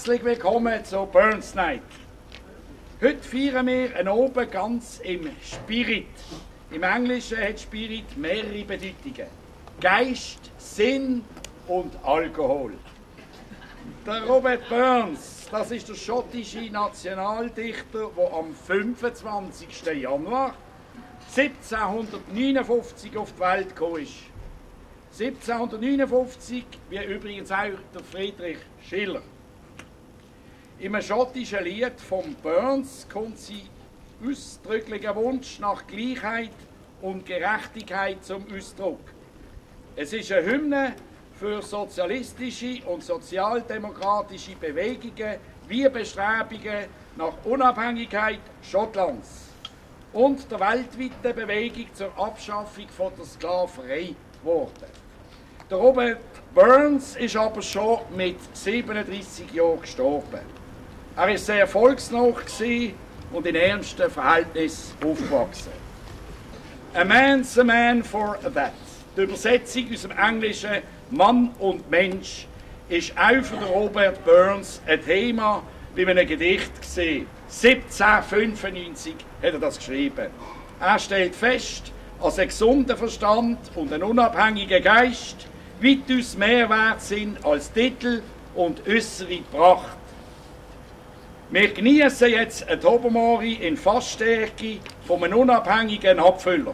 Herzlich willkommen zur Burns Night. Heute feiern wir einen Abend ganz im Spirit. Im Englischen hat Spirit mehrere Bedeutungen. Geist, Sinn und Alkohol. Der Robert Burns, das ist der schottische Nationaldichter, der am 25. Januar 1759 auf die Welt gekommen ist. 1759, wie übrigens auch der Friedrich Schiller. Im schottischen Lied von Burns kommt sein ausdrücklicher Wunsch nach Gleichheit und Gerechtigkeit zum Ausdruck. Es ist eine Hymne für sozialistische und sozialdemokratische Bewegungen wie Bestrebungen nach Unabhängigkeit Schottlands und der weltweiten Bewegung zur Abschaffung von der Sklaverei geworden. Der Robert Burns ist aber schon mit 37 Jahren gestorben. Er war sehr erfolgsnah und in ernsten Verhältnissen aufgewachsen. A man's a man for that. Die Übersetzung aus dem Englischen Mann und Mensch ist auch für den Robert Burns ein Thema bei einem Gedicht gesehen. 1795 hat er das geschrieben. Er stellt fest, als ein gesunder Verstand und ein unabhängiger Geist weitaus mehr wert sind als Titel und äußere Pracht. Wir genießen jetzt ein Tobermory in Fassstärke von einem unabhängigen Abfüller.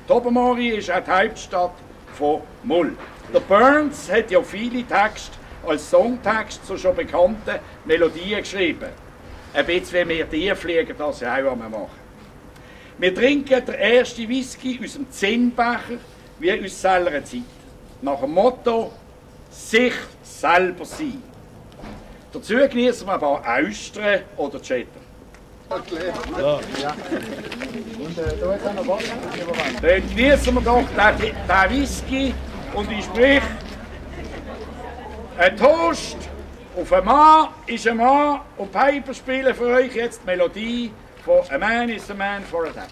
Tobermory ist auch die Hauptstadt von Mull. Der Burns hat ja viele Texte als Songtext zu schon bekannten Melodien geschrieben. Ein bisschen wie wir Tierflieger das ja auch einmal machen. Wir trinken den ersten Whisky aus dem Zinnbecher wie aus seiner Zeit. Nach dem Motto, sich selber sein. Dazu genießen wir ein paar Austern oder Cheddar. Ja. Und da ist noch was. Dann genießen wir doch den Whisky und ich sprich, ein Toast auf einen Mann ist ein Mann und Piper spielen für euch jetzt die Melodie von A Man is a Man for a That.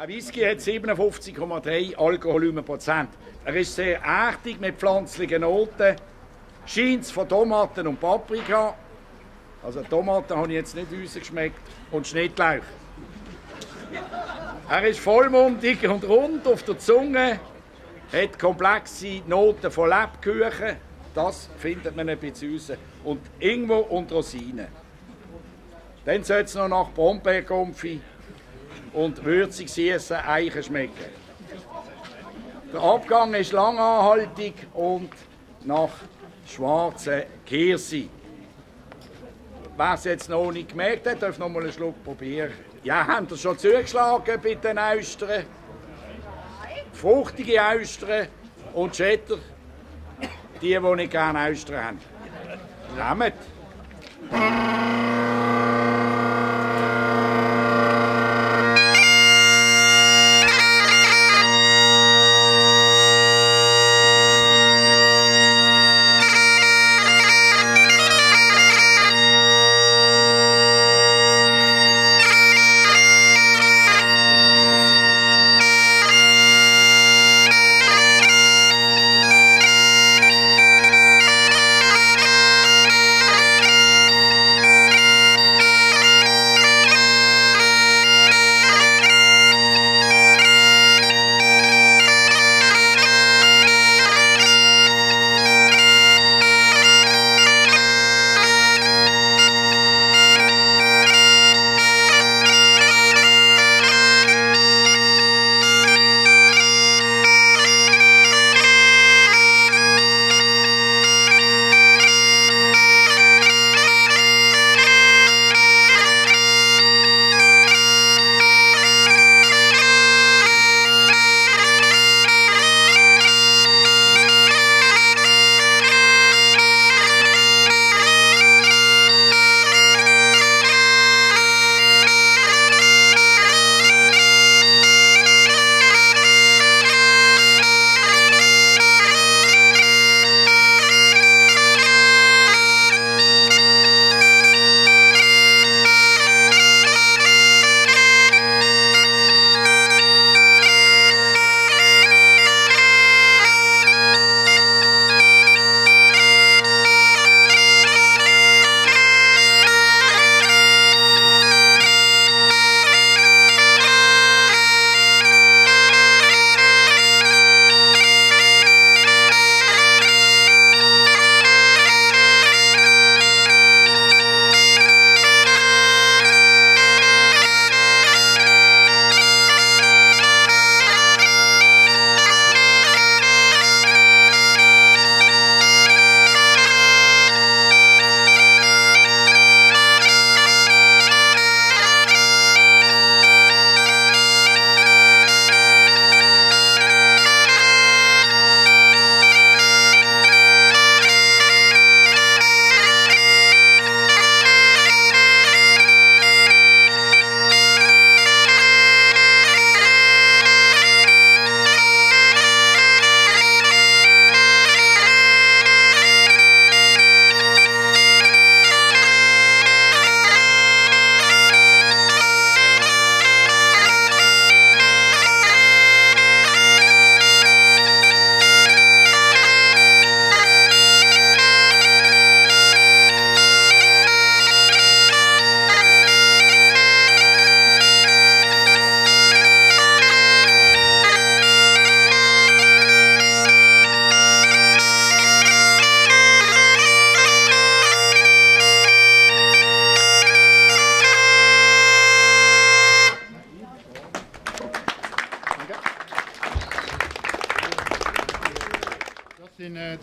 Der Whisky hat 57,3 Alkoholvolumenprozent. Er ist sehr erdig mit pflanzlichen Noten. Scheint von Tomaten und Paprika. Also Tomaten habe ich jetzt nicht rausgeschmeckt. Und Schnittlauch. Er ist vollmundig und rund auf der Zunge. Hat komplexe Noten von Lebkuchen. Das findet man ein bisschen raus. Und Ingwer und Rosinen. Dann soll es noch nach Brombeerkonfi und würzig süßen Eichen schmecken. Der Abgang ist langanhaltig und nach schwarzen Kirsi. Wer es jetzt noch nicht gemerkt hat, darf noch mal einen Schluck probieren. Ja, habt ihr schon zugeschlagen bei den Austern? Fruchtige Austern und Cheddar. Die nicht gerne Austern haben. Nehmt.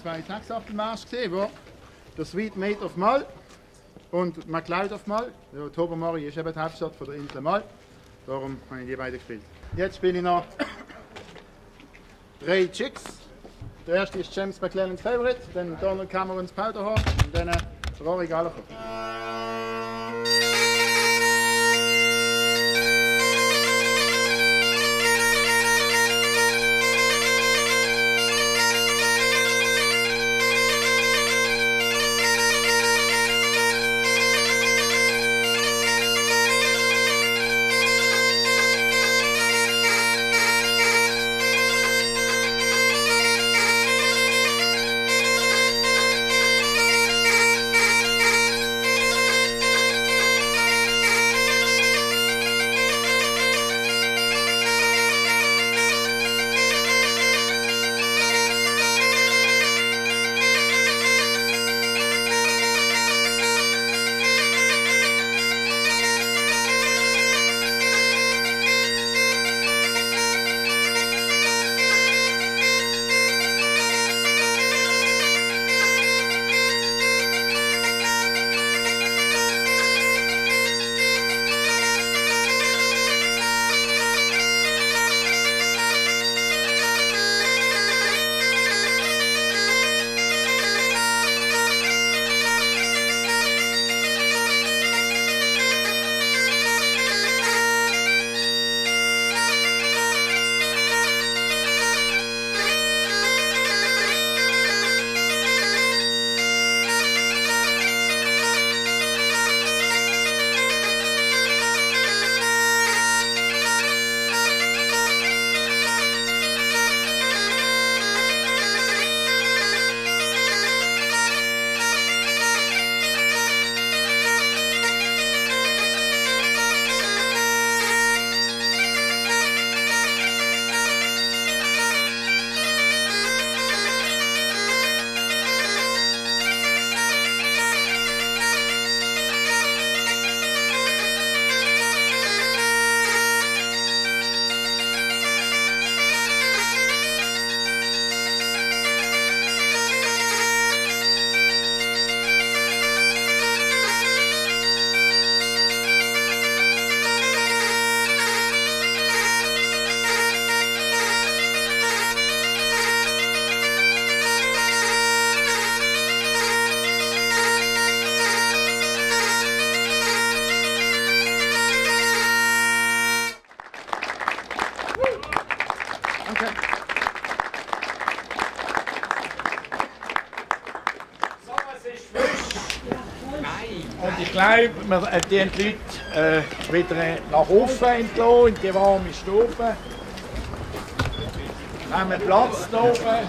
Zwei Taxachtelmarsch gesehen, wo der Sweet Made of Mal und MacLeod of Mal. Ja, Tobermory ist eben die Hauptstadt von der Insel Mal. Darum habe ich die beiden gespielt. Jetzt spiele ich noch 3 Chicks. Der erste ist James McClellan's Favorite, dann Donald Cameron's Powderhorn und dann Rory Gallagher. Und ich glaube, wir die Leute wieder nach oben entlassen, in die warme Stube. Nehmen Platz da oben.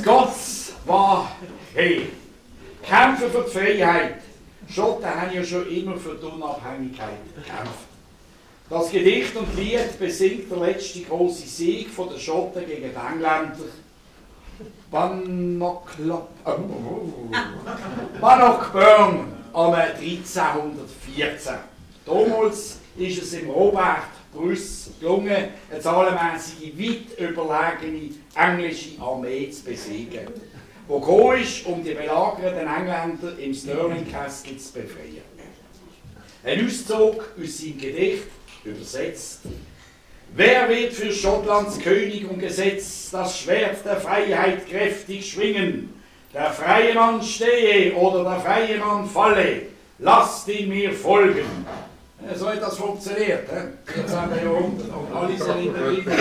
Scots war hey. Kämpfen für die Freiheit. Schotten haben ja schon immer für die Unabhängigkeit gekämpft. Das Gedicht und Lied besingt der letzte große Sieg der Schotten gegen die Engländer. Bannockburn am 1314. Damals ist es im Robert Bruce gelungen, eine zahlenmässige, weit überlegene englische Armee zu besiegen, die gekommen ist, um die belagerten Engländer im Stirling Castle zu befreien. Ein Auszug aus seinem Gedicht, übersetzt: Wer wird für Schottlands König und Gesetz das Schwert der Freiheit kräftig schwingen? Der freie Mann stehe oder der freie Mann falle, lasst ihn mir folgen. So hat das funktioniert, 14. Jahrhundert, und alle sind in der Bibel.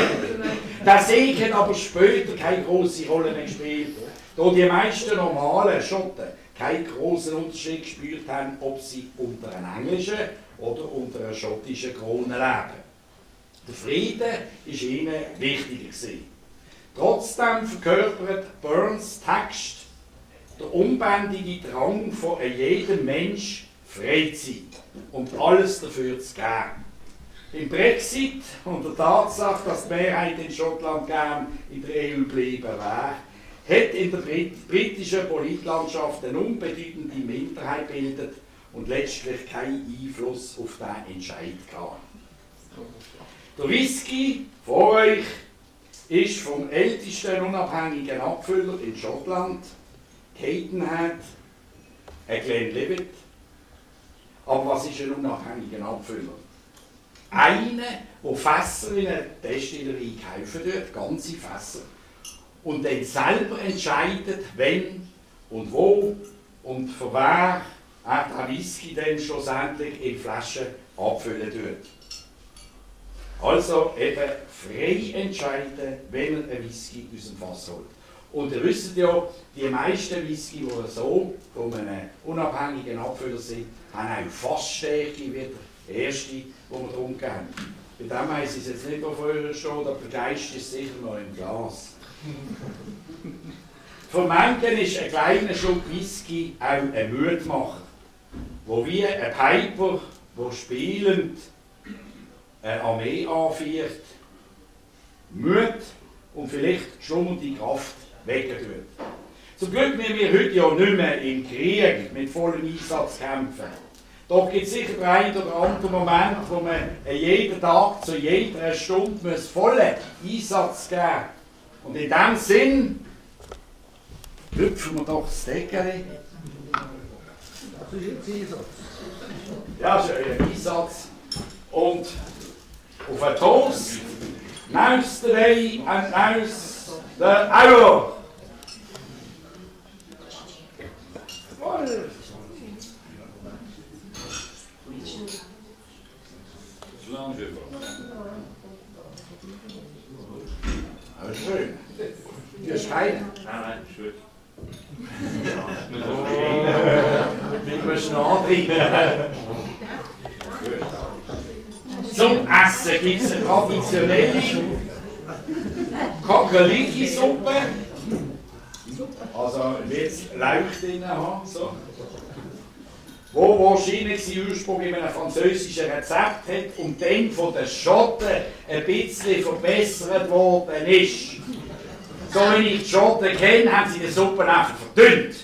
Der Segen aber später keine große Rolle mehr gespielt, da die meisten normalen Schotten keinen großen Unterschied gespürt haben, ob sie unter einer englischen oder unter einer schottischen Krone leben. Der Frieden war ihnen wichtiger gewesen. Trotzdem verkörpert Burns Text der unbändige Drang von jedem Mensch, frei zu sein und alles dafür zu geben. Im Brexit und der Tatsache, dass die Mehrheit in Schottland gern in der EU bleiben wäre, hat in der britischen Politlandschaft eine unbedeutende Minderheit gebildet und letztlich keinen Einfluss auf diesen Entscheid gehabt. Der Whisky vor euch ist vom ältesten unabhängigen Abfüller in Schottland, Cadenhead, ein Glenlivet. Aber was ist ein unabhängiger Abfüller? Einer, der Fässer in eine Destillerie kaufen tut, ganze Fässer, und dann selber entscheidet, wenn und wo und für wer er den Whisky dann schlussendlich in Flaschen abfüllen tut. Also eben frei entscheiden, wenn er einen Whisky aus dem Fass holt. Und ihr wisst ja, die meisten Whisky, die so von einem unabhängigen Abfüller sind, haben auch Fassstärke wie der erste, den wir getrunken haben. Bei dem weiss ich jetzt nicht, wo vorher steht, aber der Geist ist sicher noch im Glas. Für manchen ist ein kleiner Schluck Whisky auch ein Mutmacher, wo wie ein Piper, der spielend eine Armee anführt, Mut und vielleicht schlummernde Kraft wecken tut. Zum Glück müssen wir heute ja nicht mehr im Krieg mit vollem Einsatz kämpfen. Doch gibt es sicher den einen oder anderen Moment, wo man jeden Tag zu jeder Stunde vollen Einsatz geben muss. Und in diesem Sinn hüpfen wir doch das Deckchen. Das ist jetzt Einsatz. Ja, das ist euer Einsatz. Und auf einen Toast, now's the day and now's the hour. Aber schön. Hier ist keiner. Nein, ist gut. Wir müssen antreiben. Zum Essen gibt es eine traditionelle Kakeliki-Suppe. Also jetzt Lauch drin haben. So. Wo wahrscheinlich seinen Ursprung in einem französischen Rezept hat und dann von den Schotten ein bisschen verbessert worden ist. So wie ich die Schotten kenne, haben sie die Suppe einfach verdünnt.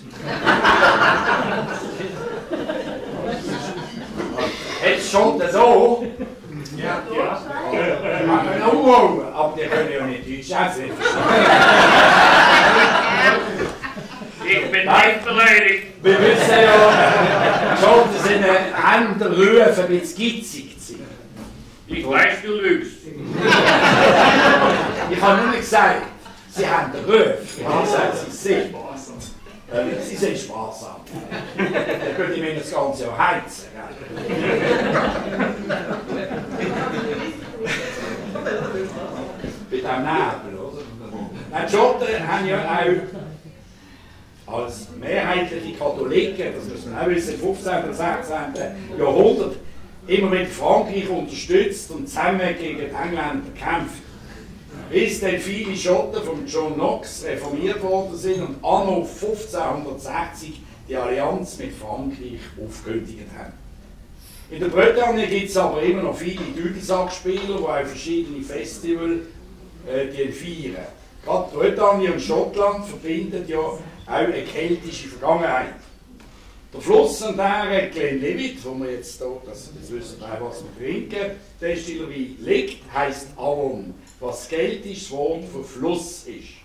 Jetzt Schotten so. Ja, ja. Aber die können ja nicht Deutsch, haben sie nicht verstanden. Ich bin nicht beleidigt. Wir wissen ja, Schotten sind andere Rufe ein bisschen gitzig. Ich weiß, du lügst. Ich habe nur gesagt, sie haben den Ruf. Ich habe gesagt, sie sind. Sie sind sparsam. Dann könnt ihr mir das Ganze auch heizen. Mit dem Nebel, oder? Nein, die Schotten haben ja auch als mehrheitliche Katholiken, das muss man auch wissen, im 15. und 16. Jahrhundert immer mit Frankreich unterstützt und zusammen gegen die Engländer gekämpft. Bis dann viele Schotten von John Knox reformiert worden sind und anno 1560 die Allianz mit Frankreich aufgekündigt haben. In der Bretagne gibt es aber immer noch viele Düdelsackspieler, die auch verschiedene Festivals feiern. Gerade Bretagne und Schottland verbinden ja auch eine keltische Vergangenheit. Der Fluss an der Glenlivet, wo wir jetzt hier, das wissen wir, was wir trinken, Destillerie liegt, heisst Avon, was keltisches Wort für Fluss ist.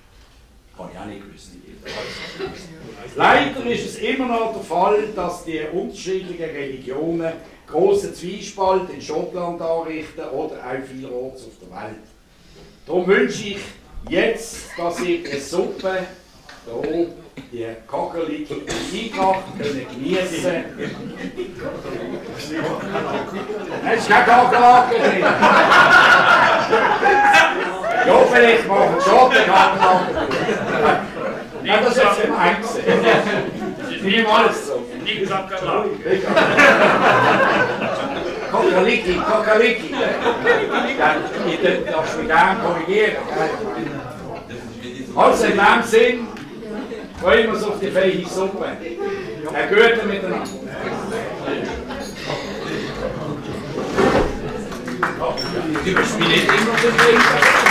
Kann ich auch nicht wissen. Leider ist es immer noch der Fall, dass die unterschiedlichen Religionen grossen Zwiespalt in Schottland anrichten oder auch vielerorts auf der Welt. Darum wünsche ich jetzt, dass ihr die Suppe hier, die Kakeliki Eintracht genießen können. Es ist kein Kakelaki drin. Ja, vielleicht machen wir schon den Kakelaki. Nein, das ist jetzt im Einzelnen. Das ist niemals so. Nicht Kakelaki. Kakeliki, Kakeliki. Ich darf mich gerne korrigieren. Also in dem Sinn, freuen wir uns auf die fähige Suppe. Ein Gute miteinander. nicht immer zufrieden.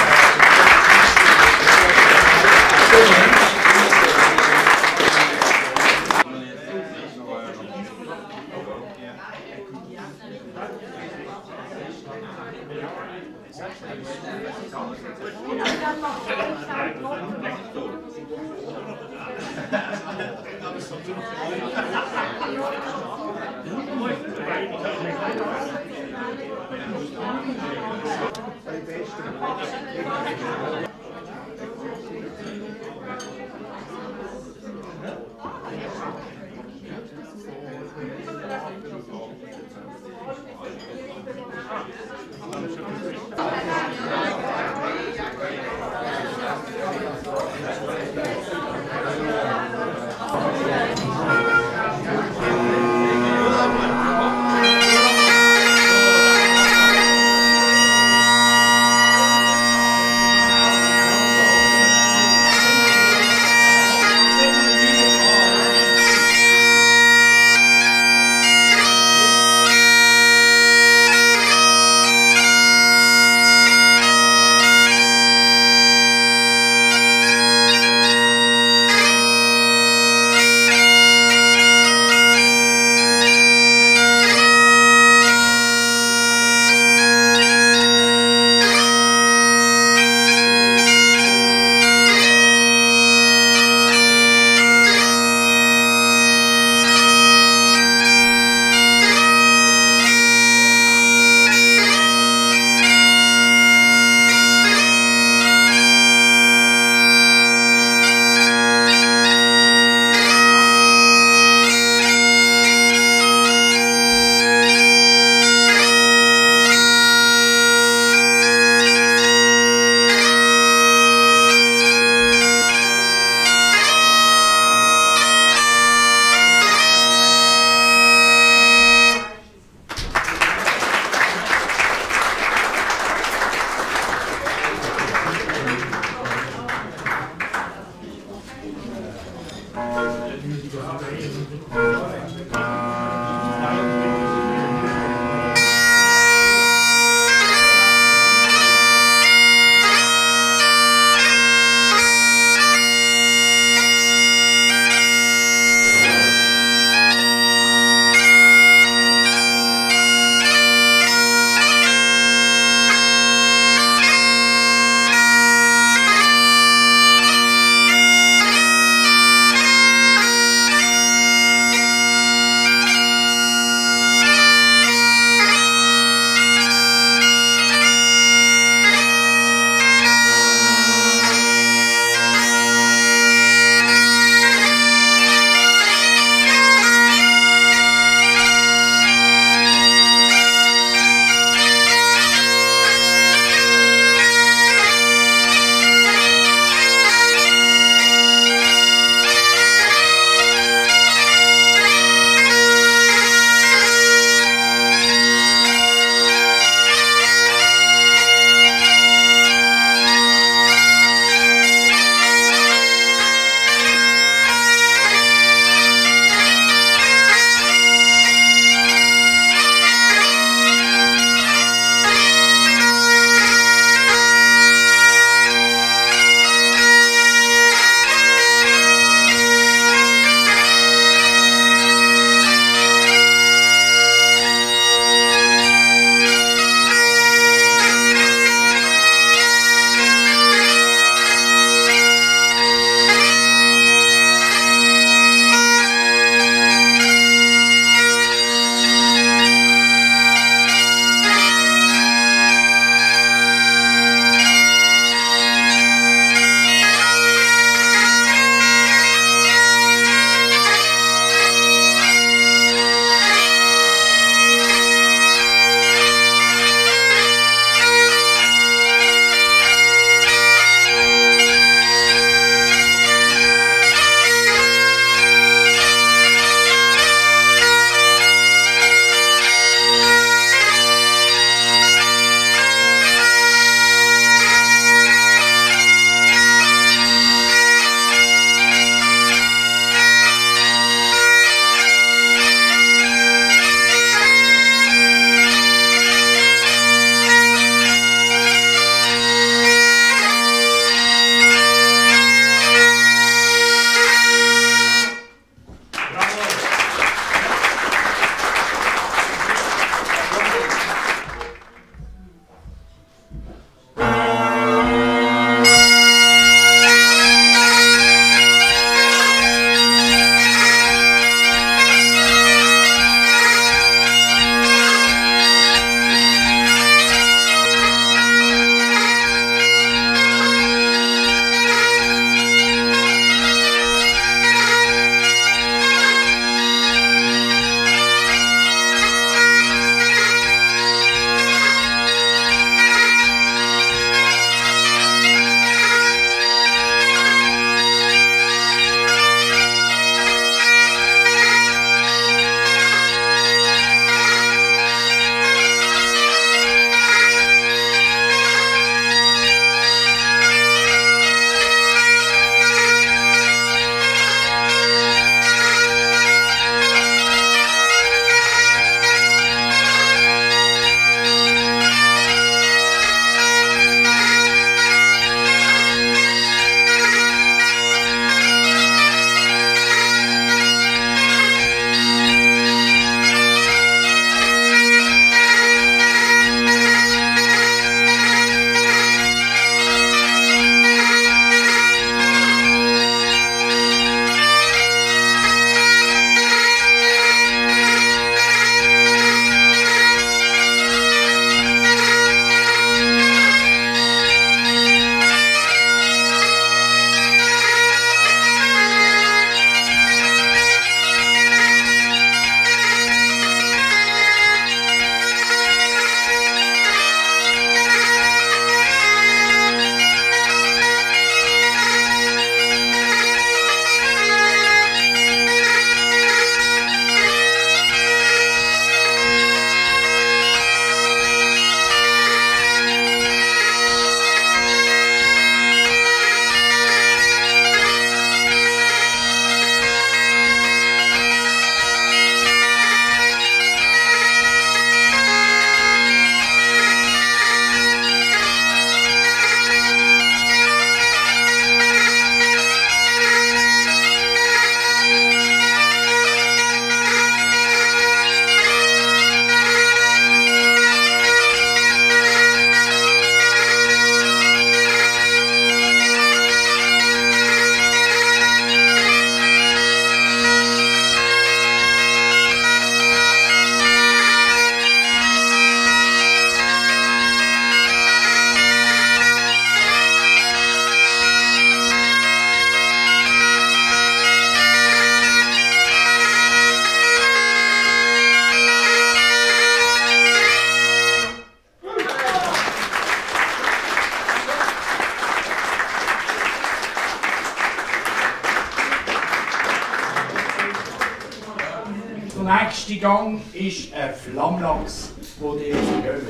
nächste Gang ist ein Flammlachs, den die jetzt geben.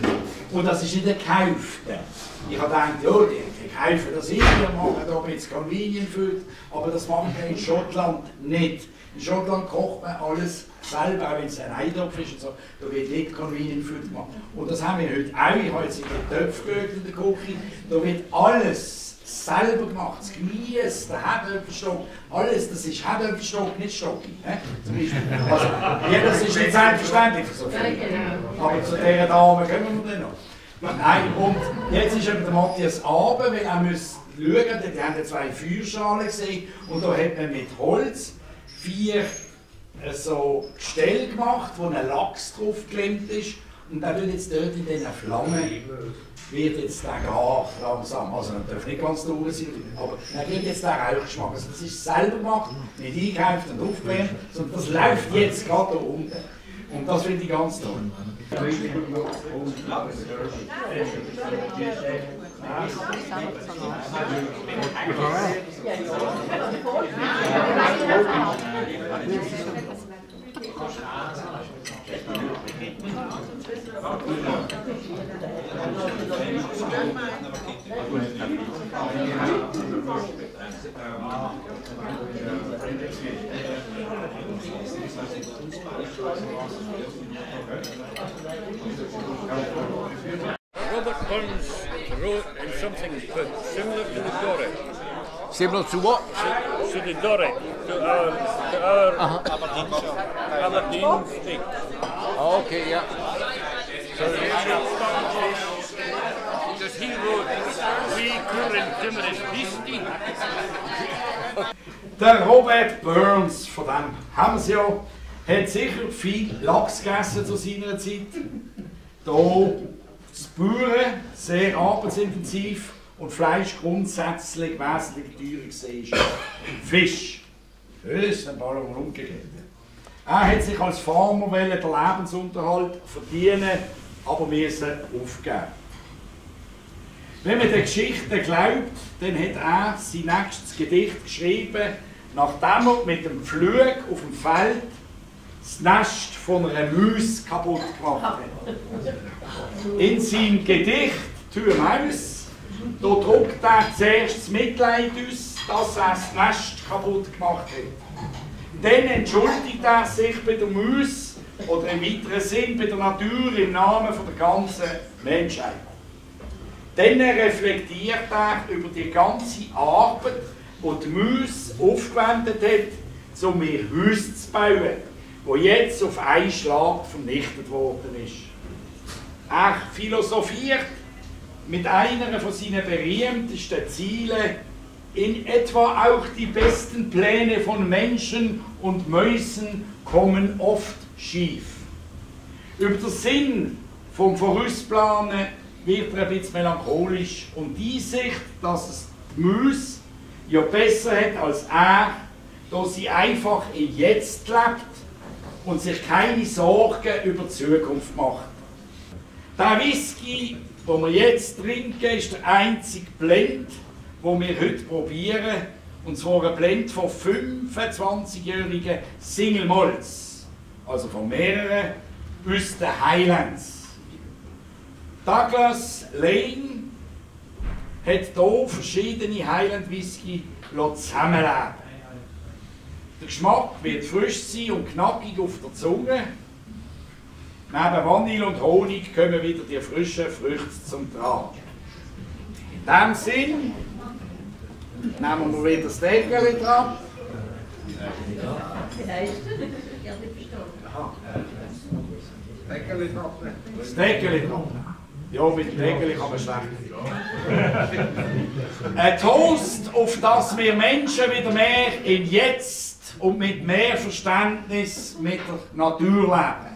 Und das ist nicht ein gekaufter. Ich habe gedacht, ja, die kaufen das hier, machen da ein bisschen Convenient Food, aber das machen wir in Schottland nicht. In Schottland kocht man alles selber, auch wenn es ein Eintopf ist und so, da wird nicht Convenient Food gemacht. Und das haben wir heute auch. Ich habe jetzt in den Töpfen geschaut in der Küche, da wird alles selber gemacht. Das Gemüse, der Herdöpfelstock, alles, das ist Herdöpfelstock, nicht Stocki. Zum Beispiel. Also, ja, das ist nicht selbstverständlich für so viele. Aber zu dieser Dame kommen wir dann noch. Nein, und jetzt ist eben der Matthias Abe, weil er muss schauen, die haben 2 Feuerschalen gesehen und da hat man mit Holz 4 so Gestelle gemacht, wo ein Lachs drauf geklemmt ist und der wird jetzt dort in diesen Flammen, wird jetzt der gar langsam, also er darf nicht ganz durch sein, aber er wird jetzt den Rauchgeschmack, also das ist selber gemacht, nicht eingekauft und aufgewärmt, sondern das läuft jetzt gerade da unten. Und das finde ich ganz toll. Robert Burns wrote in something similar to the Doric. Similar to what? To the Doric, to our Aberdeen steak. Oh, okay, yeah. Because he wrote, we current timorous beastie. Der Robert Burns, von dem haben wir es ja, hat sicher viel Lachs gegessen zu seiner Zeit. Hier das Bauern sehr arbeitsintensiv und Fleisch grundsätzlich wesentlich teurer war. Fisch. Das haben wir umgekehrt. Er hat sich als Farmer den Lebensunterhalt verdienen, aber müssen aufgeben. Wenn man der Geschichte glaubt, dann hat er sein nächstes Gedicht geschrieben, nachdem er mit dem Flug auf dem Feld das Nest von einer Maus kaputt gemacht hat. In seinem Gedicht «Tür Maus» da drückt er zuerst das Mitleid aus, dass er das Nest kaputt gemacht hat. Dann entschuldigt er sich bei der Maus oder im weiteren Sinn bei der Natur im Namen der ganzen Menschheit. Dann reflektiert er über die ganze Arbeit, die die Maus aufgewendet hat, um ihr Haus zu bauen, das jetzt auf einen Schlag vernichtet worden ist. Er philosophiert mit einer von seinen berühmtesten Zielen, in etwa auch die besten Pläne von Menschen und Mäusen kommen oft schief. Über den Sinn vom Vorausplanen wird er ein bisschen melancholisch und die Sicht, dass es die Maus ja besser hat als er, da sie einfach im Jetzt lebt und sich keine Sorgen über die Zukunft macht. Der Whisky, den wir jetzt trinken, ist der einzige Blend, den wir heute probieren, und zwar ein Blend von 25-jährigen Single Malts, also von mehreren aus den Highlands. Douglas Lane hat hier verschiedene Highland Whisky zusammenleben. Der Geschmack wird frisch sein und knackig auf der Zunge. Neben Vanille und Honig kommen wieder die frischen Früchte zum Tragen. In diesem Sinn nehmen wir wieder das Deckel dran. Das Deckel dran. Ja, mit dem Deckel kann man schlecht. Ein Toast, auf das wir Menschen wieder mehr im Jetzt und mit mehr Verständnis mit der Natur leben.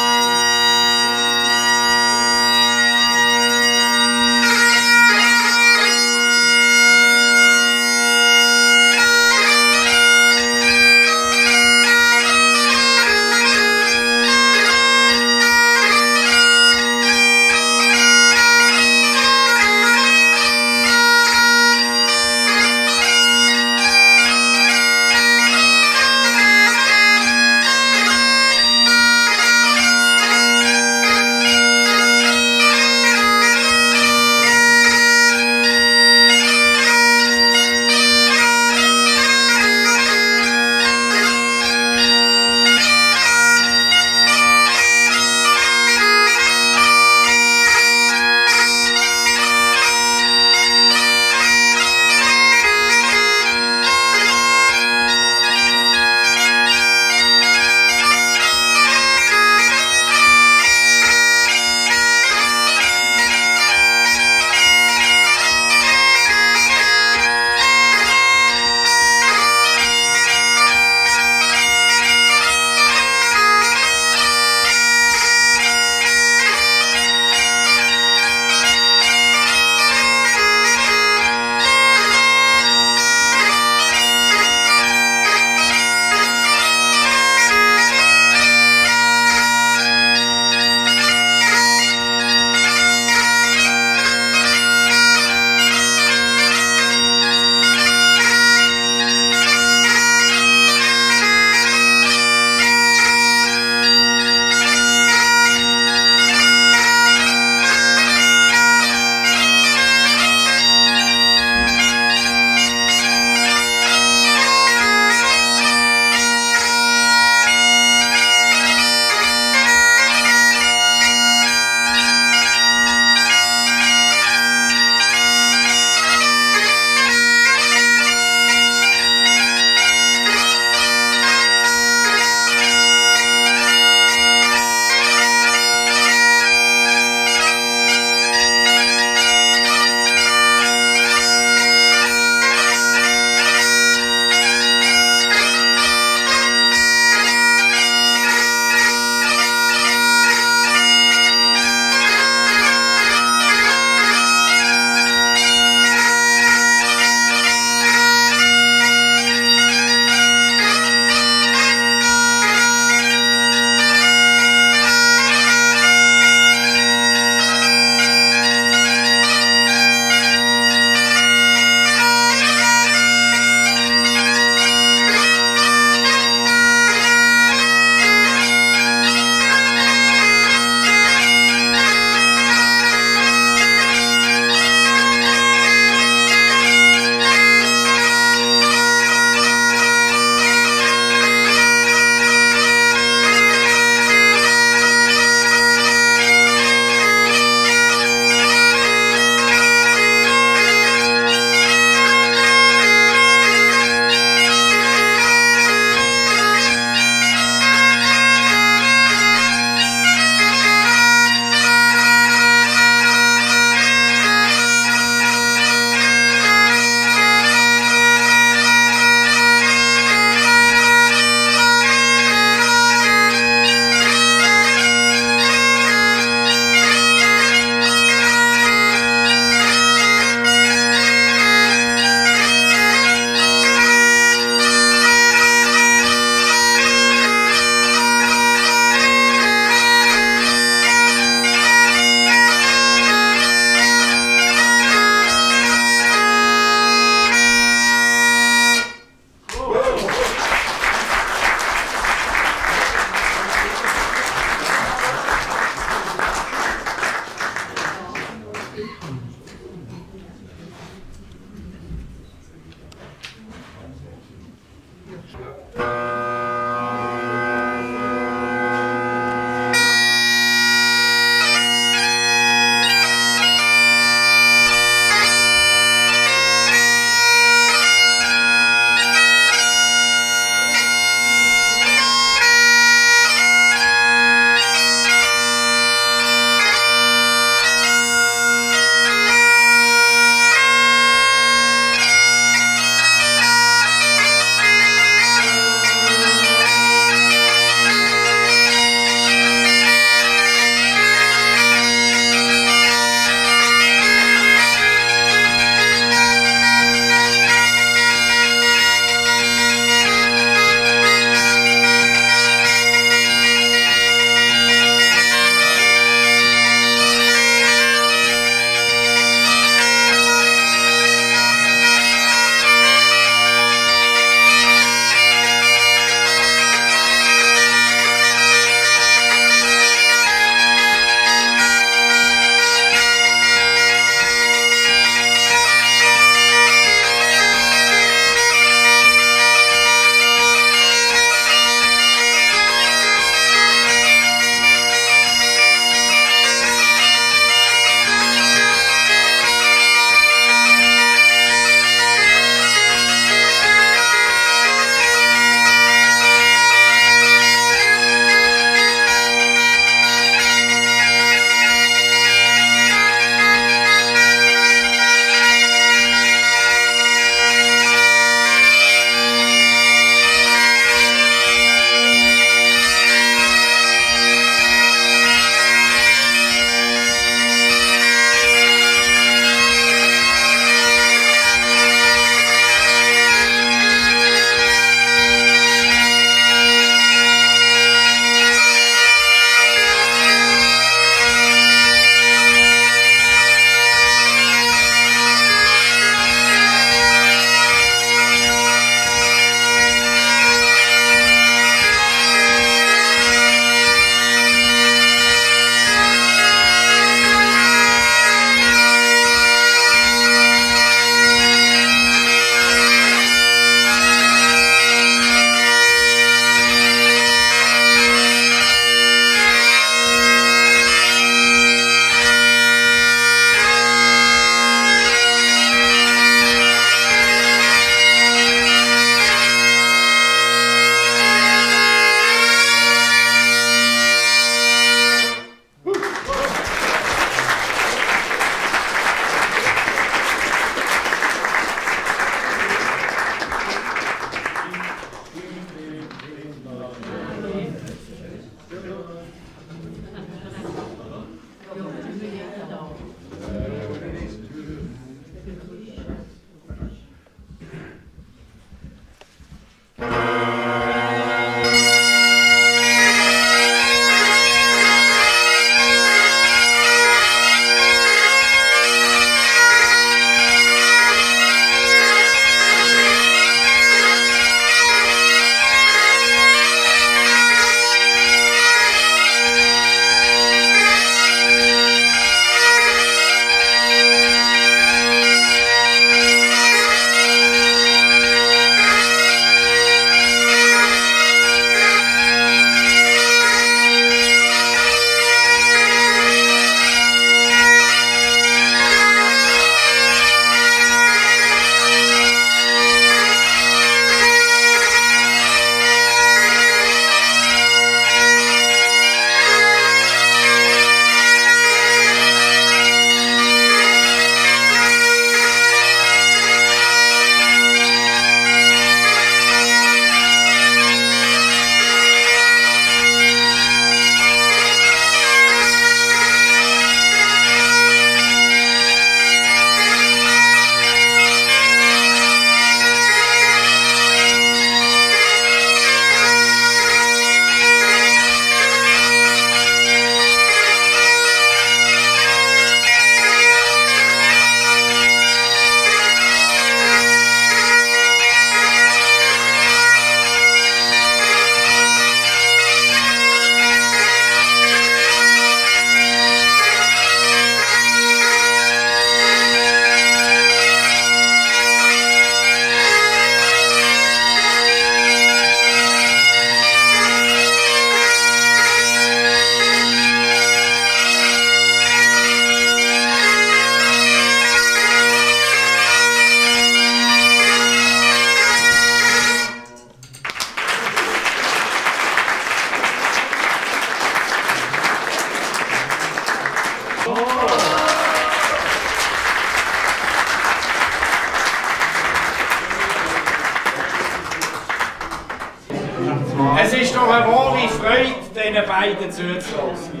eine wahre Freude, diesen beiden zuzulassen.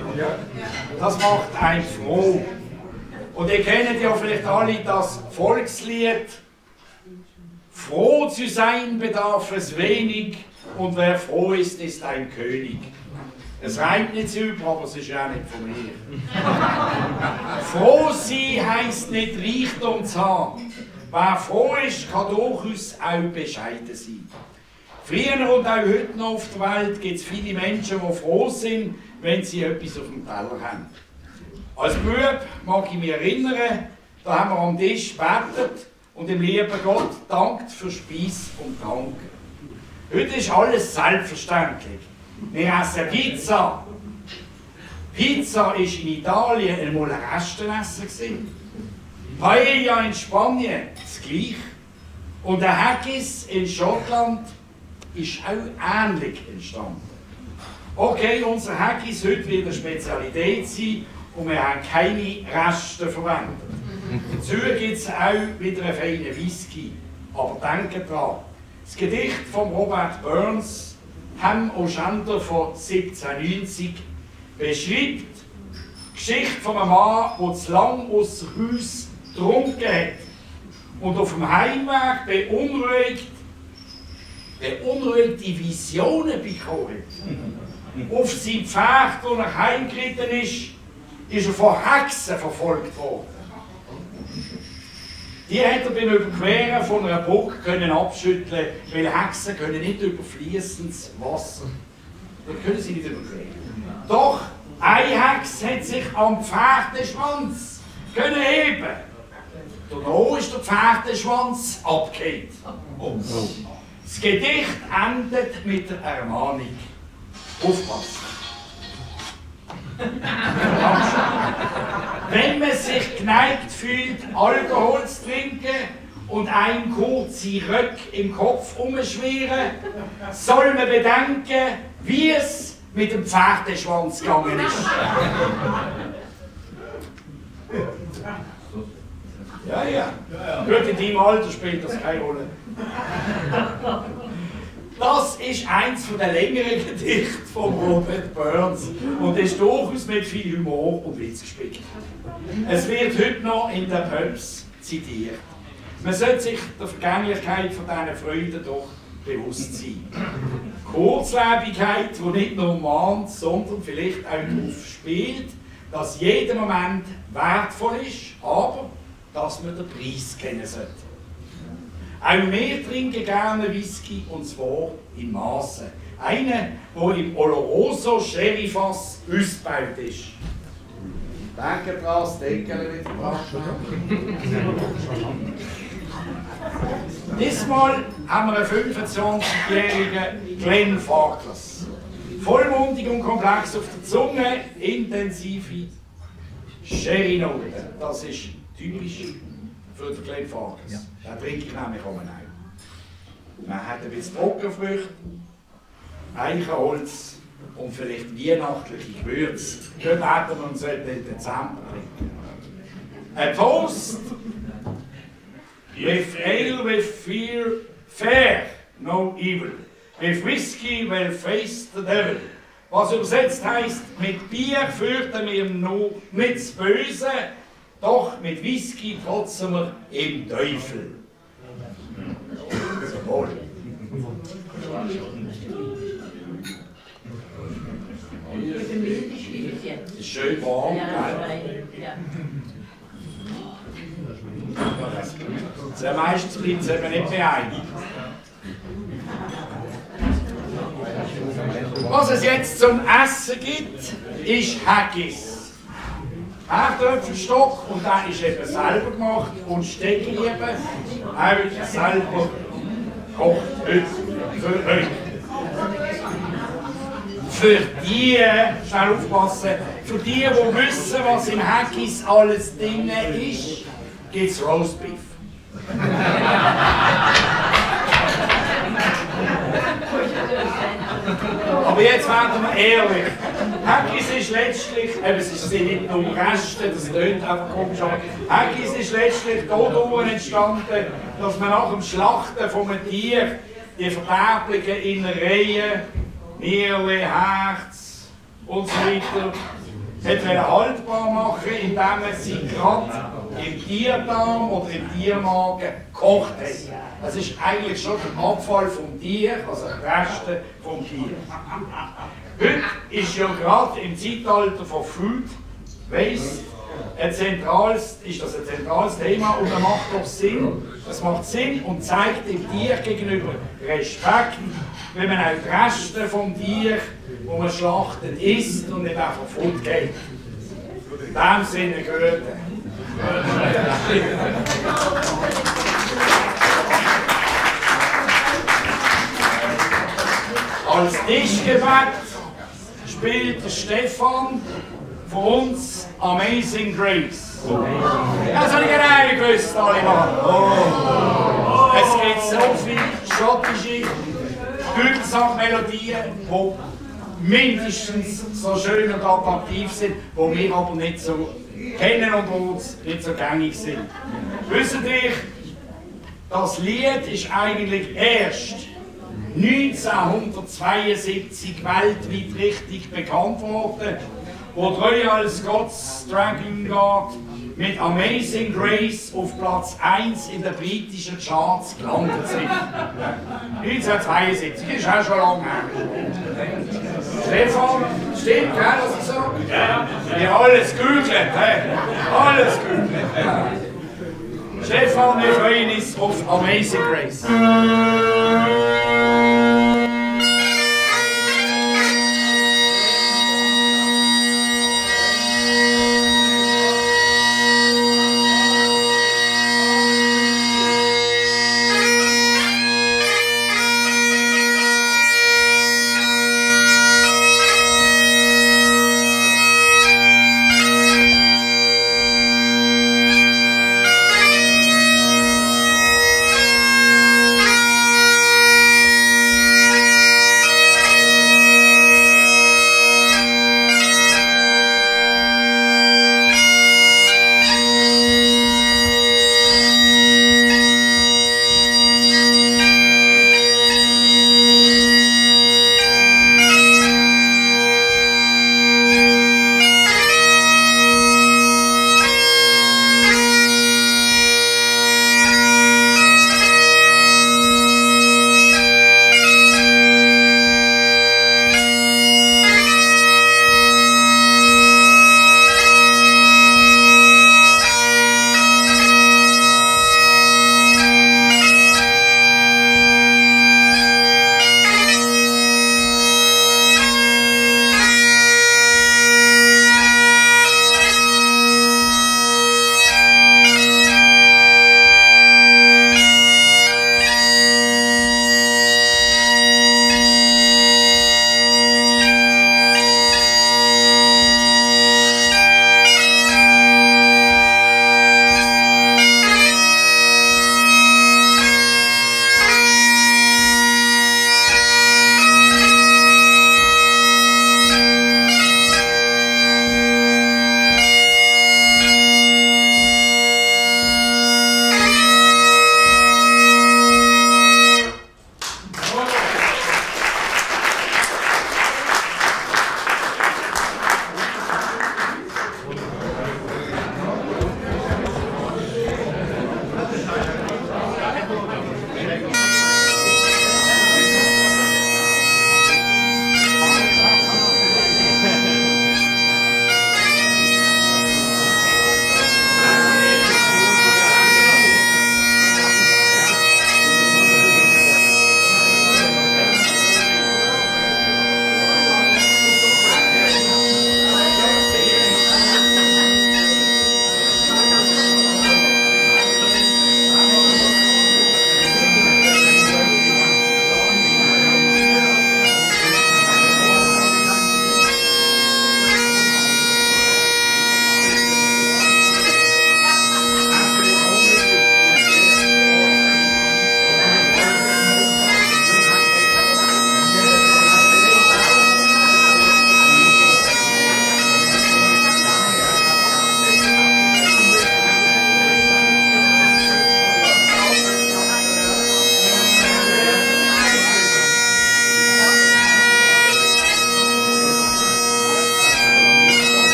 Das macht einen froh. Und ihr kennt ja vielleicht alle das Volkslied: Froh zu sein bedarf es wenig, und wer froh ist, ist ein König. Es reimt nicht super, aber es ist ja auch nicht von mir. Froh sein heisst nicht Reichtum zu haben. Wer froh ist, kann durchaus auch bescheiden sein. Früher und auch heute noch auf der Welt gibt es viele Menschen, die froh sind, wenn sie etwas auf dem Teller haben. Als Bub mag ich mich erinnern, da haben wir am Tisch gebetet und dem lieben Gott dankt für Speis und Trank. Heute ist alles selbstverständlich. Wir essen Pizza. Pizza war in Italien einmal ein Restenessen. Paella in Spanien das Gleiche. Und der Haggis in Schottland ist auch ähnlich entstanden. Okay, unser Haggis heute wird eine Spezialität sein und wir haben keine Reste verwendet. Dazu gibt es auch wieder einen feinen Whisky. Aber denkt dran, das Gedicht von Robert Burns, Ham O'Shanter von 1790, beschreibt die Geschichte von einem Mann, der zu lang außer Haus getrunken hat und auf dem Heimweg beunruhigte Visionen bekommen hat. Auf sein Pferd, das er heimgeritten ist er von Hexen verfolgt worden. Die hat er beim Überqueren von einer Burg können abschütteln, weil Hexen können nicht über fließendes Wasser. Das können sie nicht überqueren. Doch eine Hexe hat sich am Pferdeschwanz können heben. Danach ist der Pferdeschwanz abgekehrt. Das Gedicht endet mit der Ermahnung: Aufpassen! Wenn man sich geneigt fühlt, Alkohol zu trinken und ein kurze Röck im Kopf umschwirren, soll man bedenken, wie es mit dem Pferdeschwanz gegangen ist. Ja. Gut, in deinem Alter spielt das keine Rolle. Das ist eins der längeren Gedichte von Robert Burns und ist durchaus mit viel Humor und Witz gespickt. Es wird heute noch in den Pubs zitiert. Man sollte sich der Vergänglichkeit von diesen Freuden doch bewusst sein. Kurzlebigkeit, die nicht nur mahnt, sondern vielleicht auch darauf spielt, dass jeder Moment wertvoll ist, aber dass man den Preis kennen sollte. Auch wir trinken gerne Whisky, und zwar in Massen. Einen, der im Oloroso Sherryfass ausgebaut ist. Denken dran, das Deckel wieder dran. Diesmal haben wir einen 25-jährigen Glenn Farkless. Vollmundig und komplex auf der Zunge, intensive Sherry-Noten. Das ist typisch für den Glenn Farkless. Den trinke ich nämlich auch. Man hat ein bisschen Trockenfrüchte, Eichenholz und vielleicht weihnachtliche Gewürze. Dort hätten wir uns im Dezember trinken. Ein Toast with ale, with fear, fair, no evil. With whisky will face the devil. Was übersetzt heisst, mit Bier fürchten wir nur nicht das Böse, doch mit Whisky trotzen wir im Teufel. Zum Wohl. Das ist schön warm, gell? Meistens bleibt es eben nicht mehr ein. Was es jetzt zum Essen gibt, ist Haggis. Herdöpfelstock, und der ist eben selber gemacht, und Steckliebe auch selber gekocht für euch. Für die, schnell aufpassen, für die wissen, was im Haggis alles drin ist, gibt es Roastbeef. Aber jetzt werden wir ehrlich. Haggis ist letztlich, es sind nicht nur Reste, das tönt einfach komisch, aber Haggis ist letztlich dadurch entstanden, dass man nach dem Schlachten von einem Tier die verderblichen Innereien Niere, Herz und so weiter, hat haltbar machen, indem man sie gerade im Tierdarm oder im Tiermagen gekocht hat. Das ist eigentlich schon der Abfall vom Tier, also die Reste vom Tier. Heute ist ja gerade im Zeitalter von Food Waste ist das ein zentrales Thema und das macht doch Sinn. Es macht Sinn und zeigt dem Tier gegenüber Respekt, wenn man auch die Reste vom Tier, wo man schlachtet, isst und nicht einfach fortgeht. In dem Sinne gehört. Als Tischgebet spielt der Stefan von uns Amazing Grace. Das habe ich genau gewusst, alle Mann. Oh. Es gibt so viele schottische Dünnsach-Melodien, die mindestens so schön und attraktiv sind, die wir aber nicht so kennen und die uns nicht so gängig sind. Wisst ihr, das Lied ist eigentlich erst 1972 weltweit richtig bekannt worden, wo Royal Scots Dragon Guard mit Amazing Grace auf Platz 1 in den britischen Charts gelandet sind. 1972, das ist auch schon lange her. Stefan, stimmt, gell, was ich sage? Ja. Ja, alles gegoogelt, alles gegoogelt. Stefan, wir freuen uns auf Amazing Grace.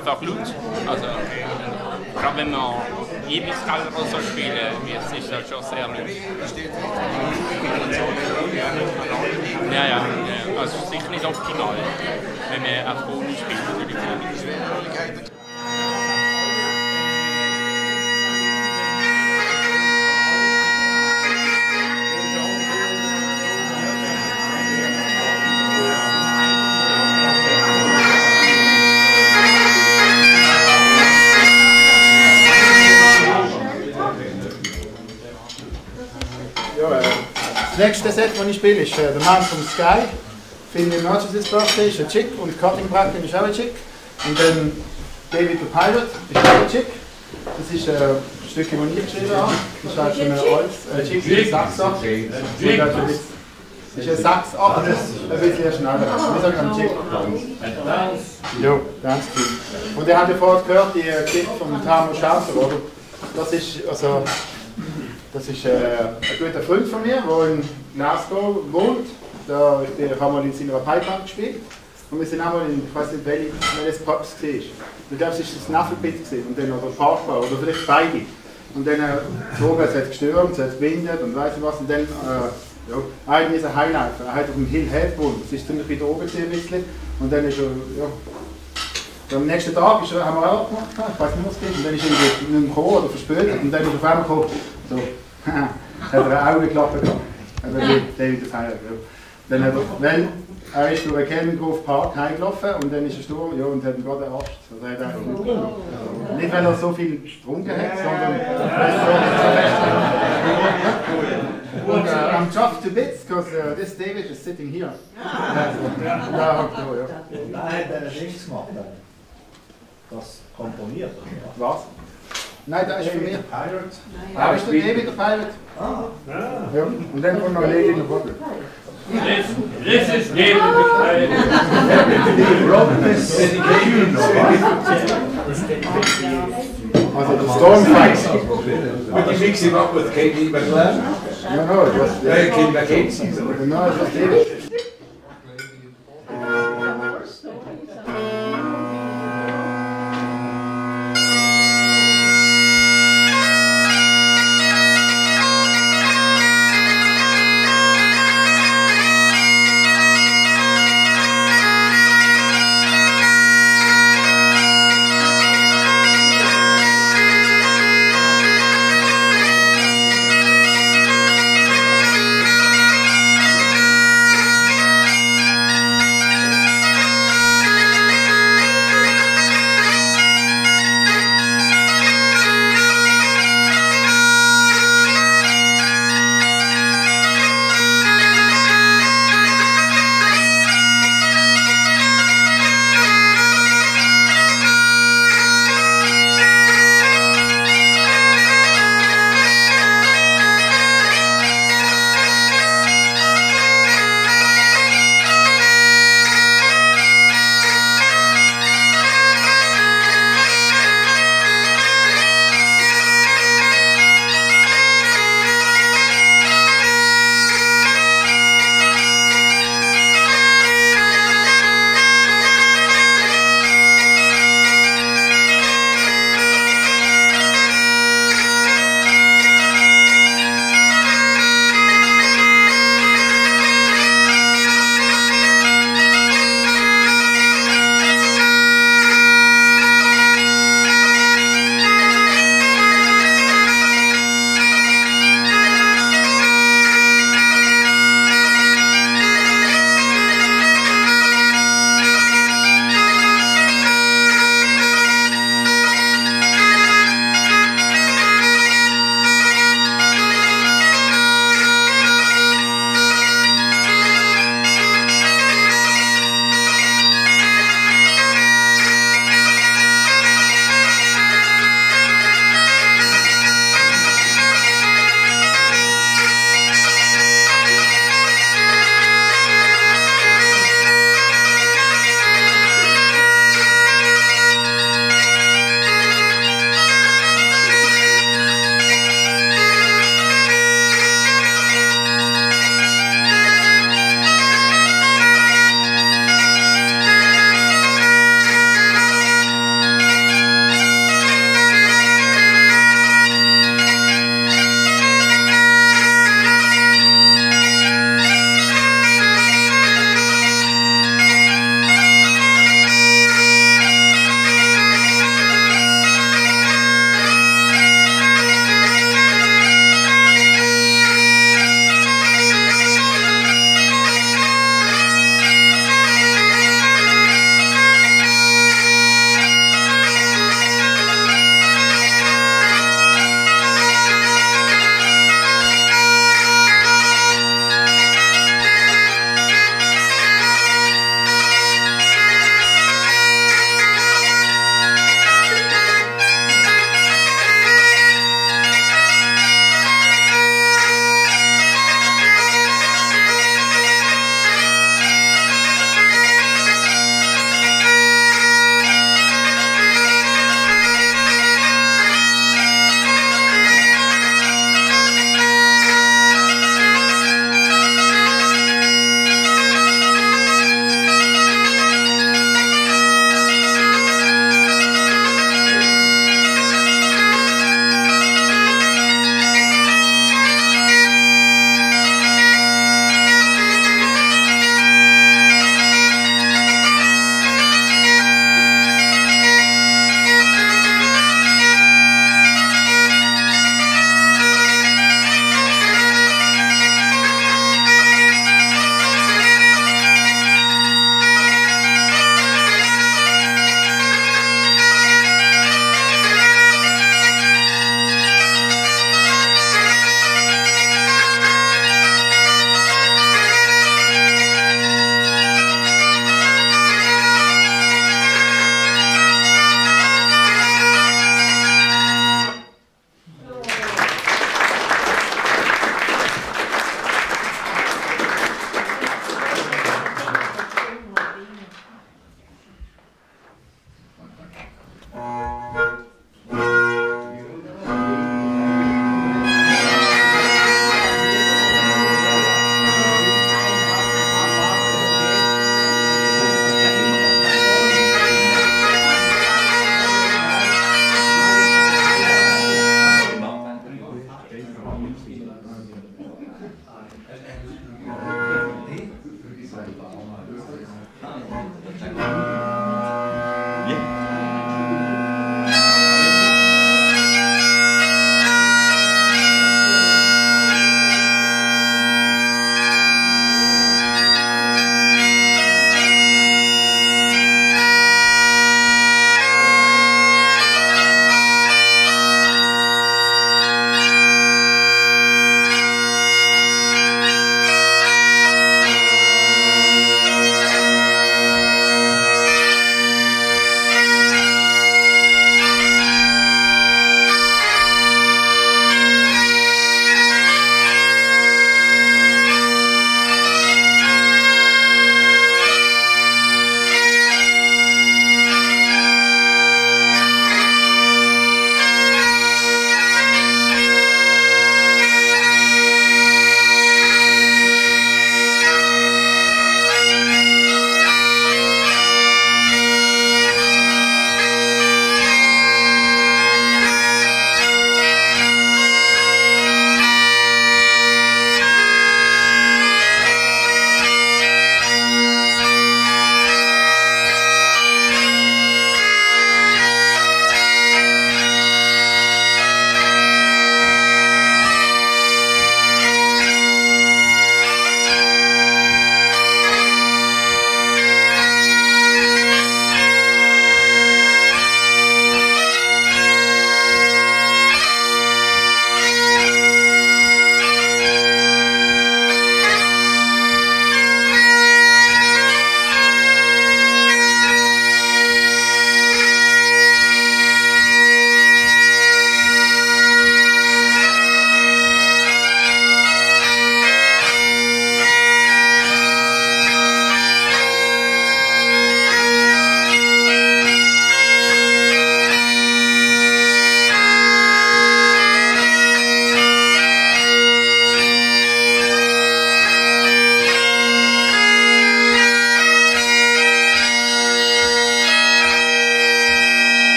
einfach laut. Also, gerade wenn man Lieblingsgelder oder so spielen, ist das schon sehr laut. Ja. Also sicher nicht optimal, wenn man auf Boden spielt. Natürlich. Das nächste Set, das ich spiele, ist The Man from Sky. Phil Emergency's Birthday ist ein Chick und Cutting Bracken ist auch ein Chick. Und dann David the Pirate ist auch ein Chick. Das ist ein Stück, das ich geschrieben habe. Das ist halt so ein Chick mit Sachs-Acht. Das ist ein Sachs-Acht, ein bisschen schneller. Wir sagen ein Chick. Jo, ganz cool. Und ihr habt ja vorher gehört, die Geschichte von Tamo Schauser, oder? Das ist ein guter Freund von mir, der in Glasgow wohnt. Ich habe mal in seiner Pipeband gespielt. Und wir sind einmal in, ich weiß nicht welches Pubs war. Ich glaube, es war das Nuffelpit und dann oder Parkbau oder vielleicht beide. Und dann es hat gestürmt, es hat gewindet und weiss ich was. Und dann einer ist ein Highlifer. Er hat auf dem Hill Head gewohnt. Das ist ziemlich weit oben ein bisschen. Und dann ist er, am nächsten Tag haben wir auch gemacht, ich weiß nicht, was es gibt. Und dann ist er nicht mehr gekommen oder verspätet. Und dann ist er auf einmal gekommen. So, hat er eine Augenklappe gehabt. David the Pirate. Dann hat er ist durch den Kelvin Grove Park heimgelaufen und dann ist er stur und hat ihn gerade erschossen. Also er hat nicht, weil er so viel getrunken hat, sondern und I'm chuffed to bits because this David is sitting here. Da hat er nichts gemacht. Das komponiert. Was? Nein, das ist für mich. Pirate. Da ist der David the Pirate. Ja. Und dann kommt noch Lady in the Bottle. This is David the Pirate. Also der Stormfight. Would you mix him up with K.D. McLeod? No, it was King Mackenzie. No, it was David.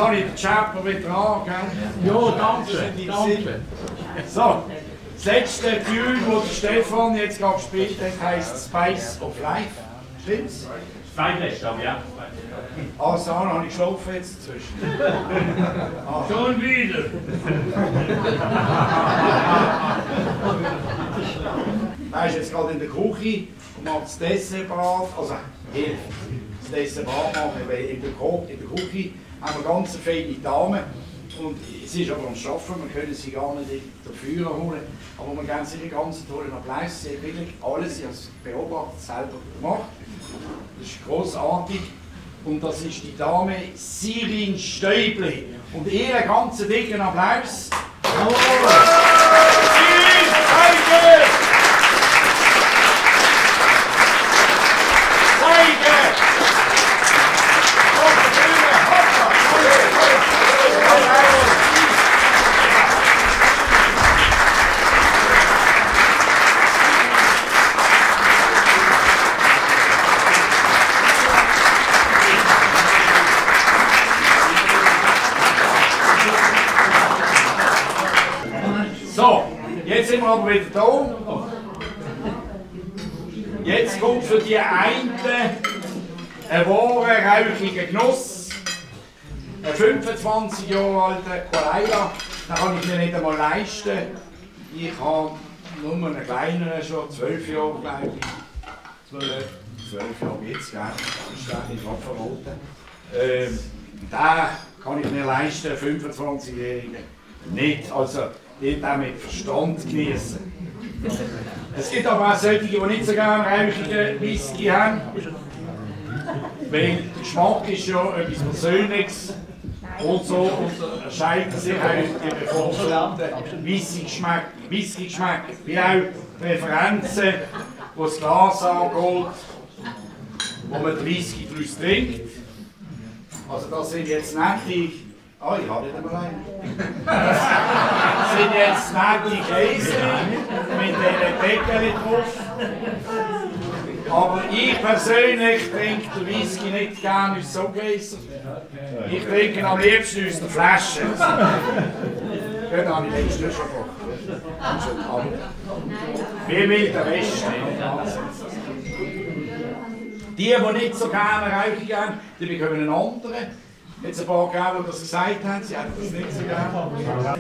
habe ich den Chapper wieder an, gell? Ja, danke. So, das letzte Tune, das der Stefan jetzt gerade gespielt hat, heisst Spice of Life. Stimmt's? Zweitletzte, aber ja. Also, habe ich geschlafen jetzt dazwischen. Schon wieder. Er ist jetzt gerade in der Küche und macht das Dessert parat, also hilft das Dessert parat machen, weil in der Küche haben wir ganz viele Damen und sie ist aber am Arbeiten, wir können sie gar nicht dafür holen, aber wir geben sie einen ganz tollen Applaus, sie hat wirklich alles, sie hat es beobachtet, selber gemacht, das ist grossartig und das ist die Dame Sirin Stäubli und ihren ganz dicken Applaus. Sirin Stäubli! So, jetzt sind wir aber wieder da. Jetzt kommt für die einen ein wahrer räuchiger Genuss. Ein 25 Jahre alter Koala, den kann ich mir nicht einmal leisten. Ich habe nur einen kleineren, schon 12 Jahre, glaube ich. 12 Jahre jetzt, gell? Das steht nicht gerade verraten. Den kann ich mir leisten, 25-Jährigen. Nicht, also den auch mit Verstand genießen. Es gibt aber auch solche, die nicht so gerne räuchigen Whisky haben. Weil der Geschmack ist ja etwas Persönliches. Und so unterscheiden sich auch die bevorzugten Whisky-Geschmäcker. Wie auch Präferenzen, wo das Glas angeht, wo man den Whisky daraus trinkt. Also das sind jetzt nette... Ah, ich habe nicht einmal einen. Das sind jetzt nette Gläser mit diesen Deckeln drauf. Aber ich persönlich trinke den Whisky nicht gerne aus so Gläser. Ich trinke ihn am liebsten aus der Flasche. Ja, da habe ich letztens schon gekocht. Wie will der Rest die nicht so gerne Rauchig haben, die bekommen einen anderen. Jetzt ein paar gegeben, die das gesagt haben, sie hätten das nicht so gerne.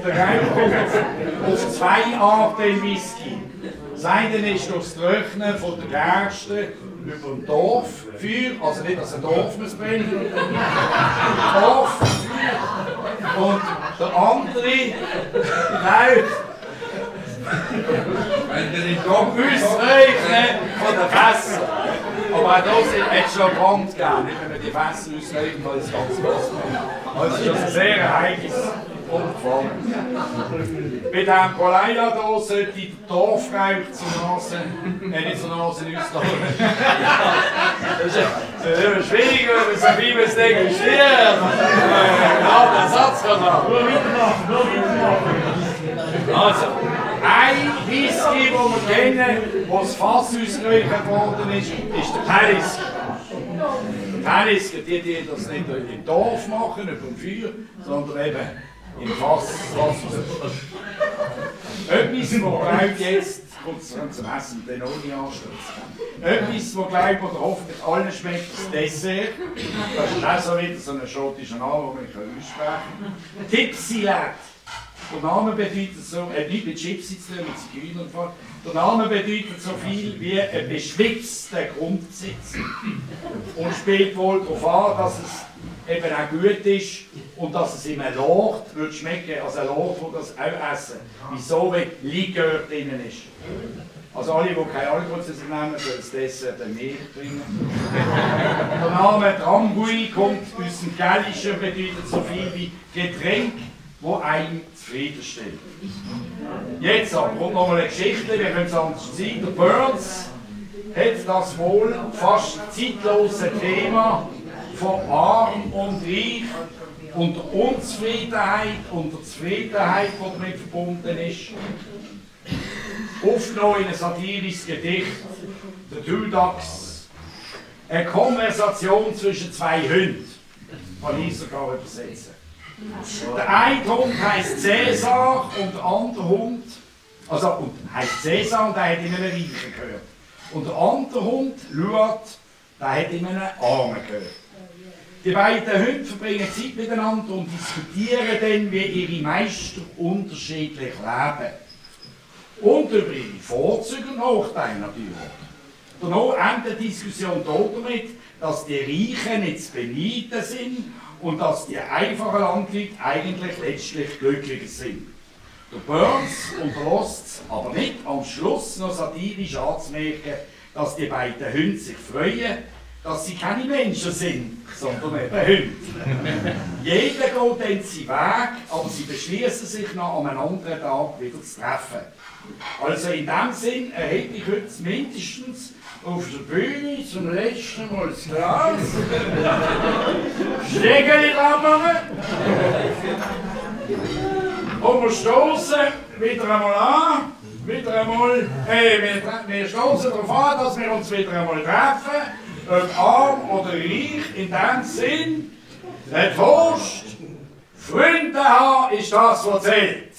Der Rauch kommt auf zwei Arten im Whisky. Das eine ist durch das Trocknen von der Gerste über dem Torffeuer, also nicht, dass ein Dorf muss brennen, Torf. Und der andere läuft ausrechnen von den Fässern. Aber auch das hat es schon Brand gegeben, nicht wenn wir die Fässer ausrechnen, weil es ganz was brennt. Also das ist ein sehr heikles Umfang. Bei diesem Koala hier sollte der Dorfrauch zur Nase, nicht zur Nase auslaufen. Das ist immer schwierig, wenn man so viel muss degustieren. Ja, der Satz kann auch. Nur weitermachen. Also, ein Whisky, den wir kennen, wo das Fass ausgeräuchert worden ist der Talisker. Der Talisker, die das nicht im Dorf machen, über dem Feuer, sondern eben im Fass. Etwas, wo glaubt jetzt, kommt zum Essen, den ohne anstürzen. Etwas, wo glaubt oder hoffentlich allen schmeckt, das Dessert. Das ist auch so wieder so ein schottischer Name, den wir aussprechen können. Tipsilat. Der Name bedeutet so, nicht mit Gypsy zu tun, mit Zigeuner und Fall. Der Name bedeutet so viel wie ein beschwitzter Grundbesitz. Und spielt wohl darauf an, dass es eben auch gut ist und dass es in einem Lord wird schmecken, also ein Lord, der das auch essen. Wieso? Weil Likör drin ist. Also alle, die kein Alkohol zu sich nehmen, sollen das Dessert dann mehr trinken. Der Name Drambuie kommt aus dem Gallischen, bedeutet so viel wie Getränk, wo einen zufriedenstellt. Jetzt aber kommt noch mal eine Geschichte, wir können es anders sehen. Der Burns hat das wohl fast zeitlose Thema von Arm und Reich und der Unzufriedenheit und der Zufriedenheit, die damit verbunden ist, aufgenommen in ein satirisches Gedicht, der Two Ducks, eine Konversation zwischen zwei Hunden, kann ich sogar übersetzen. Der eine Hund heisst Cäsar und der andere Hund, heisst Cäsar und der hat in einem Reichen gehört. Und der andere Hund, Luat, der hat in einem Armen gehört. Die beiden Hunde verbringen Zeit miteinander und diskutieren dann, wie ihre Meister unterschiedlich leben. Und über ihre Vorzüge und Nachteile natürlich. Danach endet die Diskussion damit, dass die Reichen nicht zu beneiden sind und dass die einfachen Landleute eigentlich letztlich glücklicher sind. Der Burns unterlässt es aber nicht, am Schluss noch satirisch anzumerken, dass die beiden Hunde sich freuen, dass sie keine Menschen sind, sondern eben Hunde. Jeder geht dann seinen Weg, aber sie beschließen sich noch an einem anderen Tag wieder zu treffen. Also in dem Sinn erhebe ich heute mindestens auf der Bühne zum letzten Mal das Glas. Stegeli klammern. Und wir stoßen wieder einmal an. Wir stoßen darauf an, dass wir uns wieder einmal treffen. Ob arm oder reich, in dem Sinn, nicht wurscht. Freunde haben ist das, was zählt.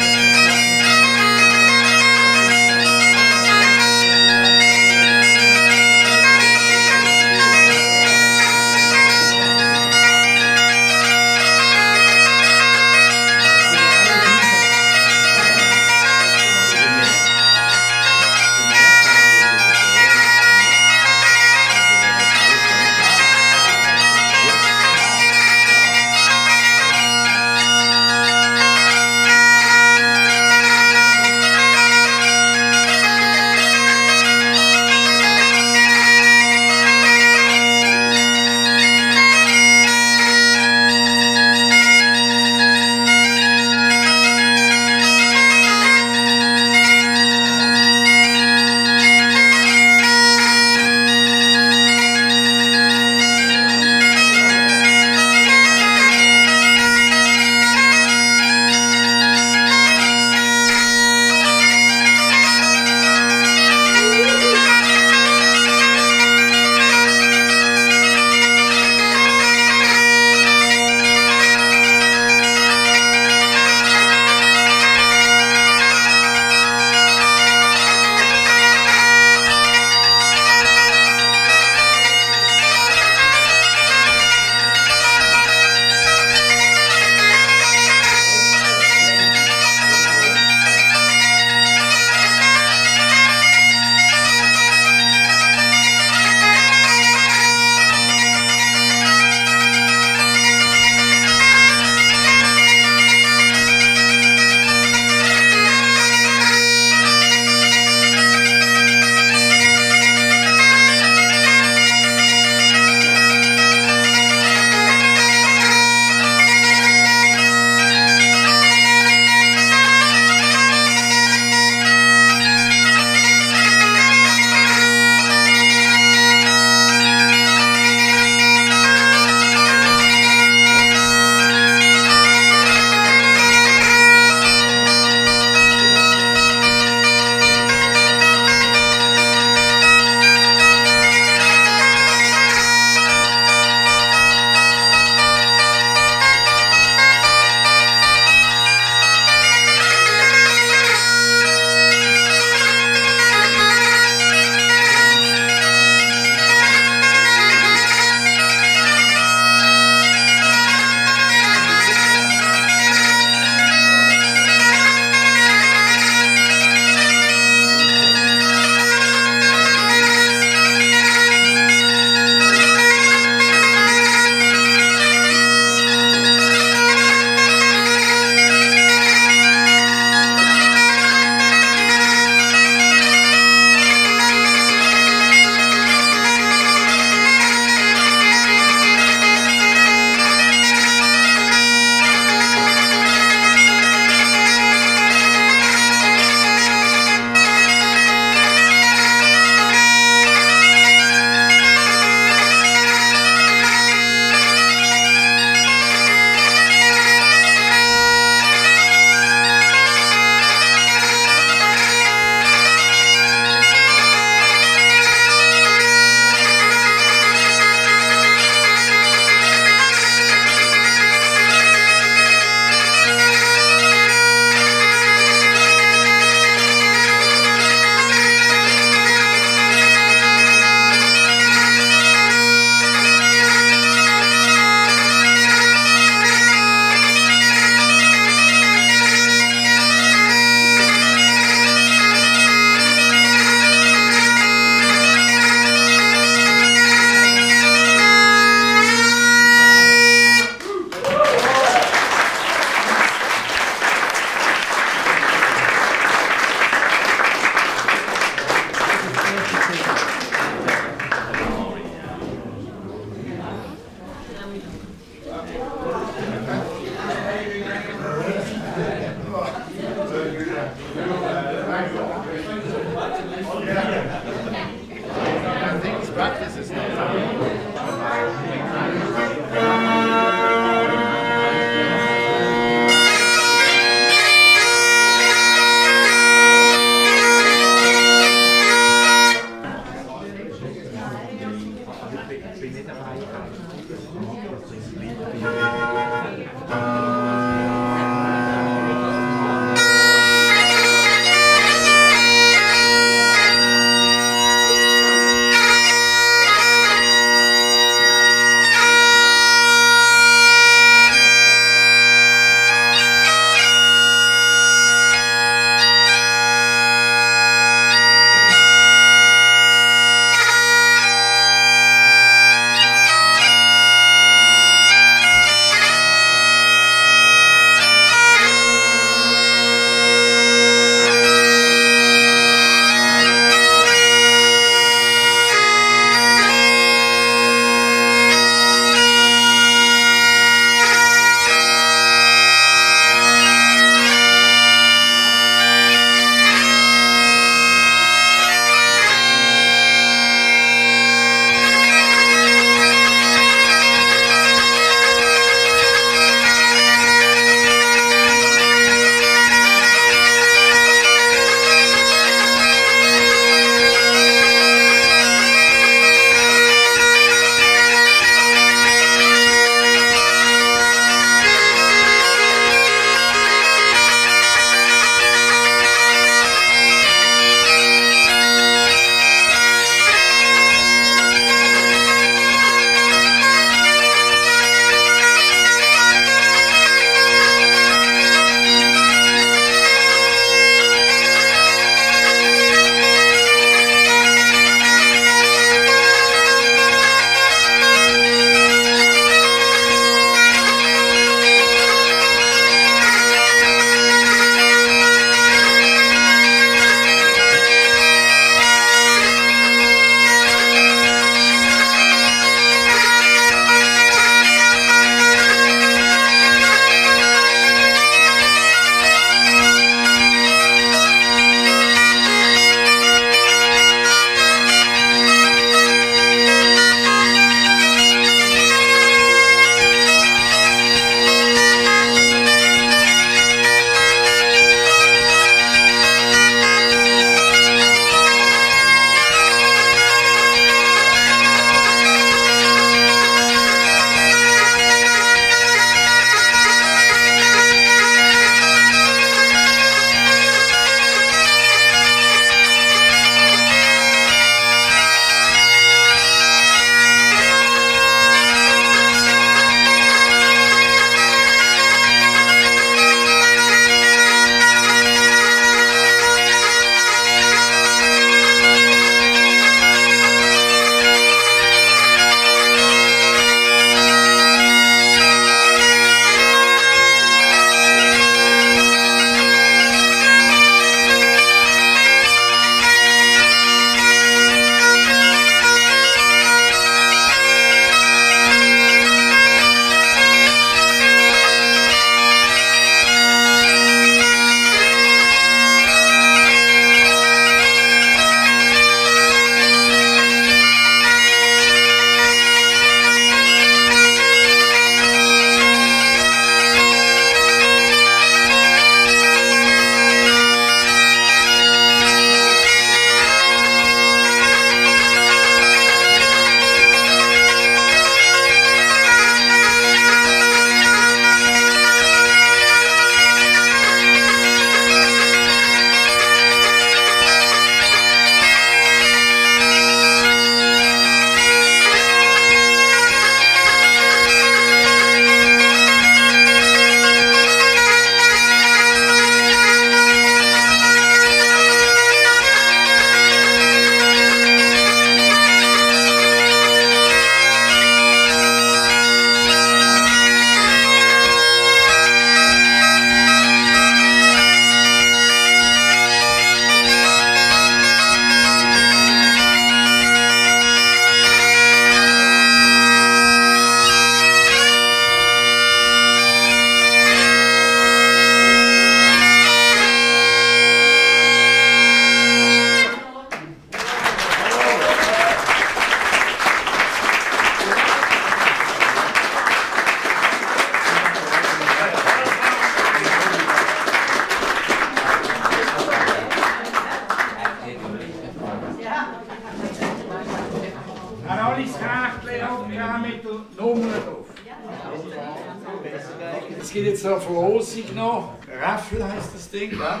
jetzt eine Verlosung noch. Raffel heisst das Ding, ja?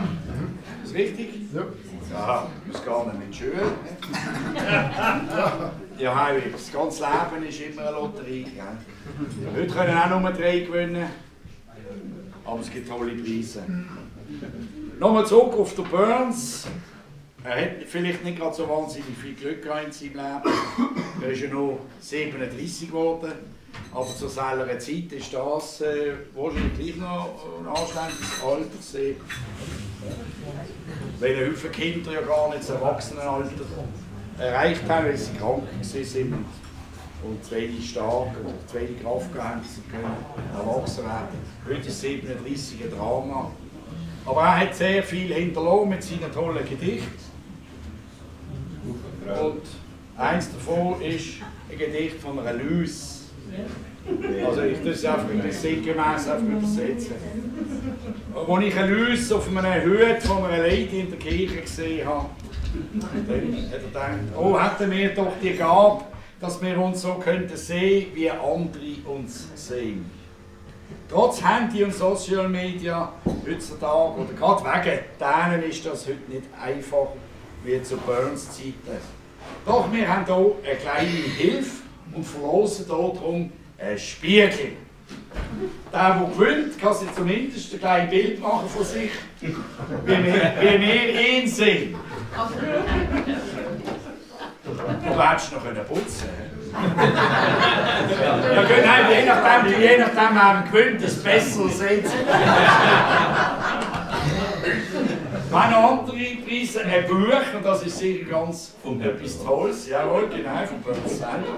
Ist richtig? Ja. Ja, muss gar nicht mit schön. Ja, das ganze Leben ist immer eine Lotterie. Ja. Heute können auch nur 3 gewinnen, aber es gibt tolle Preise. Nochmal zurück auf den Burns. Er hat vielleicht nicht gerade so wahnsinnig viel Glück gehabt in seinem Leben. Er ist ja noch 37 geworden. Aber zu seiner Zeit ist das wahrscheinlich gleich noch ein anständiges Alter gewesen. Weil ein Haufen Kinder ja gar nicht das Erwachsenenalter erreicht haben, weil sie krank waren und zu wenig stark oder zu wenig Kraft gehabt haben, sie können erwachsen werden. Heute ist 37 ein Drama. Aber er hat sehr viel hinterlassen mit seinen tollen Gedichten. Und eins davon ist ein Gedicht von einer Luz. Also ich tue es einfach sinngemäß übersetzen. Als ich eine Luz auf einem Hut von einer Lady in der Kirche gesehen habe, dann hat er gedacht, oh, hätten wir doch die Gabe, dass wir uns so könnten sehen, wie andere uns sehen. Trotz Handy und Social Media heutzutage, oder gerade wegen denen ist das heute nicht einfach wie zu Burns Zeiten. Doch wir haben hier eine kleine Hilfe und verlosen hier darum einen Spiegel. Der gewinnt, kann sich zumindest ein kleines Bild machen von sich, wie wir ihn sehen. Du hättest noch putzen können. Ja, gut, je nachdem, wer gewinnt, ist besser sehen. Wenn noch andere Preise, ein Buch, und das ist sicher ganz etwas Tolles, jawohl, genau, von Burns selber.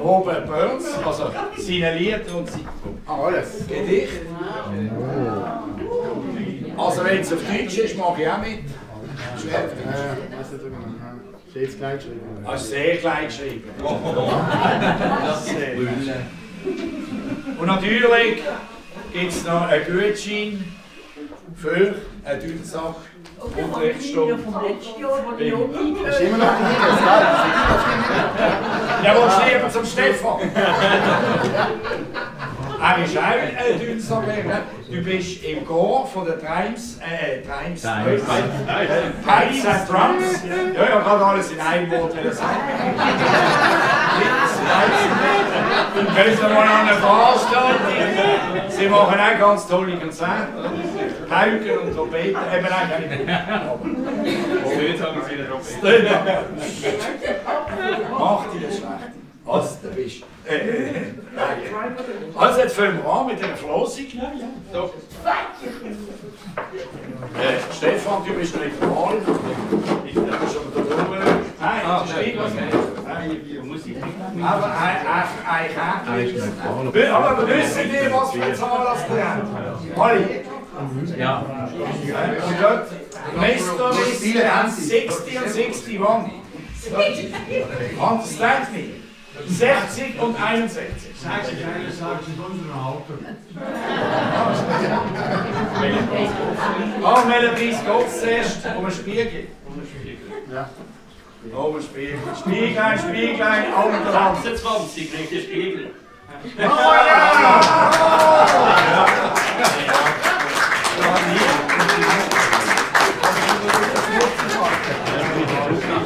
Robert Burns, also seine Lieder und sein Gedicht. Also wenn es auf Deutsch ist, mache ich auch mit. Steht klein geschrieben. Also sehr klein geschrieben. Und natürlich gibt es noch einen Gutschein für eine Dudelsack. Unterrichtsstunde. Das ist immer noch die Hines, Ja, willst du lieber zum Stefan? Er ist auch ein Dudelsack. Du bist im Chor von den Pipes and Drums. Ja, ich kann alles in einem Wort sagen. Können Sie mal an eine Veranstaltung? Sie machen auch ganz tolle Konzerte. Pauken und Trompeten. Eben eigentlich nicht. Heute haben Sie eine Trompete. Macht die das schlecht? Also, da bist also, jetzt fangen wir an mit einer Verlosung. So. Stefan, du bist noch nicht normal. Ich bin schon da drüben. Nein, das ist nicht was nicht. Aber aber wissen die, was für eine Zahnlast ihr habt? Alle? Ja. Und dort, Meister ist 60 und 61. Understand me? 60 und 61. Oh, welcher Preis geht es zuerst? Um einen Spiegel? Ja. Um einen Spiegel. Spieglein, Alterhand. 26 kriegt der Spiegel. Oh ja!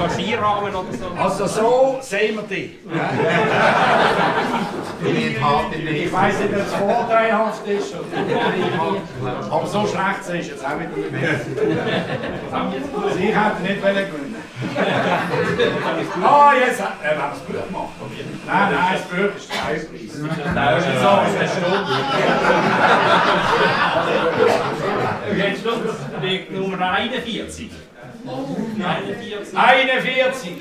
Skierahmen oder so. Also so sehen wir die. Ich weiss nicht, ob es vorteilhaft ist. Aber so schlecht ist es auch wieder nicht. Sie hätten nicht gewinnen. Ah, jetzt haben wir das Buch gemacht. Nein, das Buch ist der Preis. Das ist so, eine Stunde. Jetzt liegt Nummer 41. 41!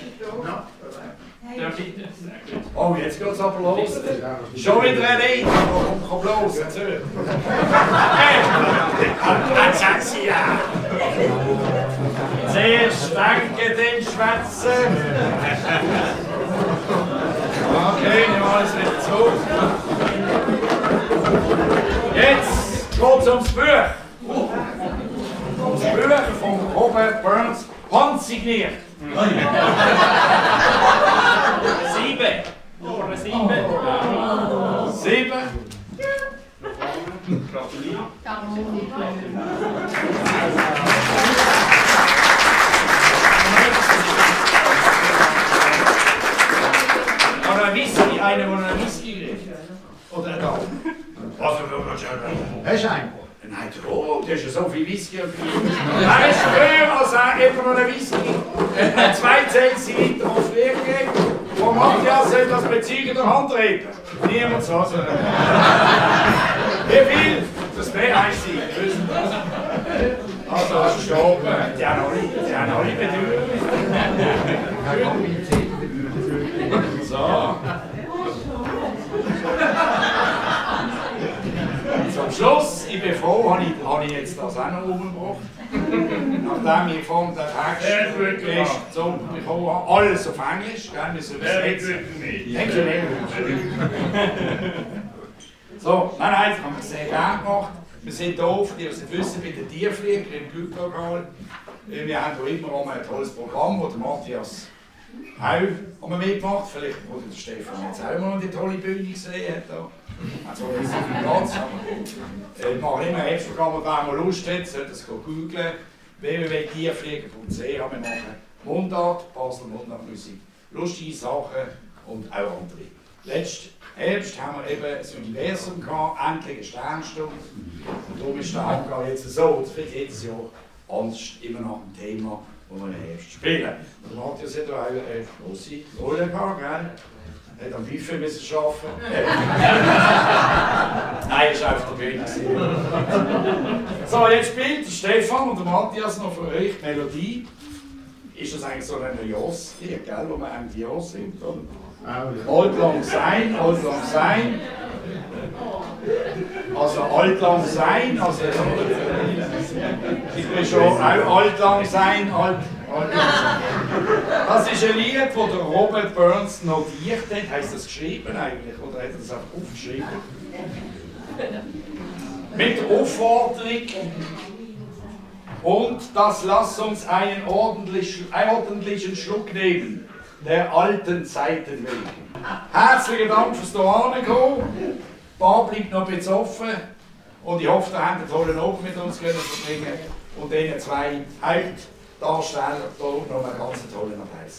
Oh, jetzt geht es aber los. Schon wieder ein Lied, komm los, erzähl. Jetzt sagt sie ja. Zuerst denken, dann schwätzen. Okay, nehmen wir alles wieder zu. Jetzt geht es ums Buch. Ums Buch von Robert Burns, handsigniert. 7. Nummer 7. 7. Oder ein Whisky, einer, der einen Whisky kriegt. Oder ein Dame. Also, Hast du einen? nein, oh, du hast ja so viel Whisky. Er ist früher als eben noch einen Whisky. 2 Zentiliter auf Flieg gegeben. Vom Matthias soll das bezeugen durch Handreben. Niemand so. Wie viel? Das wäre eins sein. Also, stopp. Die haben alle Bedürfnisse. So. Zum Schluss, ich bin froh, habe ich jetzt das auch noch umgebracht. Nachdem ich von der Text so bekommen habe, alles auf Englisch, wir müssen übersetzen. So, nein, das haben wir sehr gerne gemacht. Wir sind hier, für die, die es nicht wissen, bei den Tierfliegern im Gütergal. Wir haben hier immer auch ein tolles Programm, das Matthias auch mitgemacht. Vielleicht wurde der Stefan jetzt auch immer noch die tolle Bühne gesehen. Also nicht so viel Platz, aber ich mache immer ein Hilfsprogramm, wer mal Lust hat, sollte es googeln. www.tierfliegen.ch. Wir machen Mundart, Basel Mundartmusik, lustige Sachen und auch andere. Letzten Herbst haben wir eben das Universum gehabt, endlich eine Sternstunde. Und darum ist der Aufgabe jetzt so, das wird jedes Jahr anders, immer nach dem Thema, das wir im Herbst spielen. Und Matthias hat auch eine grosse Rolle gehabt, gell? Er hat am Buffet müssen arbeiten. Nein, er war auf der Bühne. So, jetzt spielt Stefan und Matthias noch für euch die Melodie. Ist das eigentlich so ein Neujahrslied, gell, wo man eigentlich Jahr singt, oder? Alt lang sein, alt lang sein. Also alt lang sein, also ich bin schon auch alt lang sein, alt lang sein. Das ist ein Lied, das der Robert Burns notiert hat. Heißt das geschrieben eigentlich, oder hat er das einfach aufgeschrieben? Mit der Aufforderung, und das lass uns einen ordentlichen Schluck nehmen, der alten Zeiten wegen. Herzlichen Dank fürs hierher kommen. Die Bar bleibt noch ein bisschen offen und ich hoffe, ihr habt einen tollen Abend mit uns verbringen und diesen 2 Hauptdarsteller hier noch einen ganz tollen Applaus.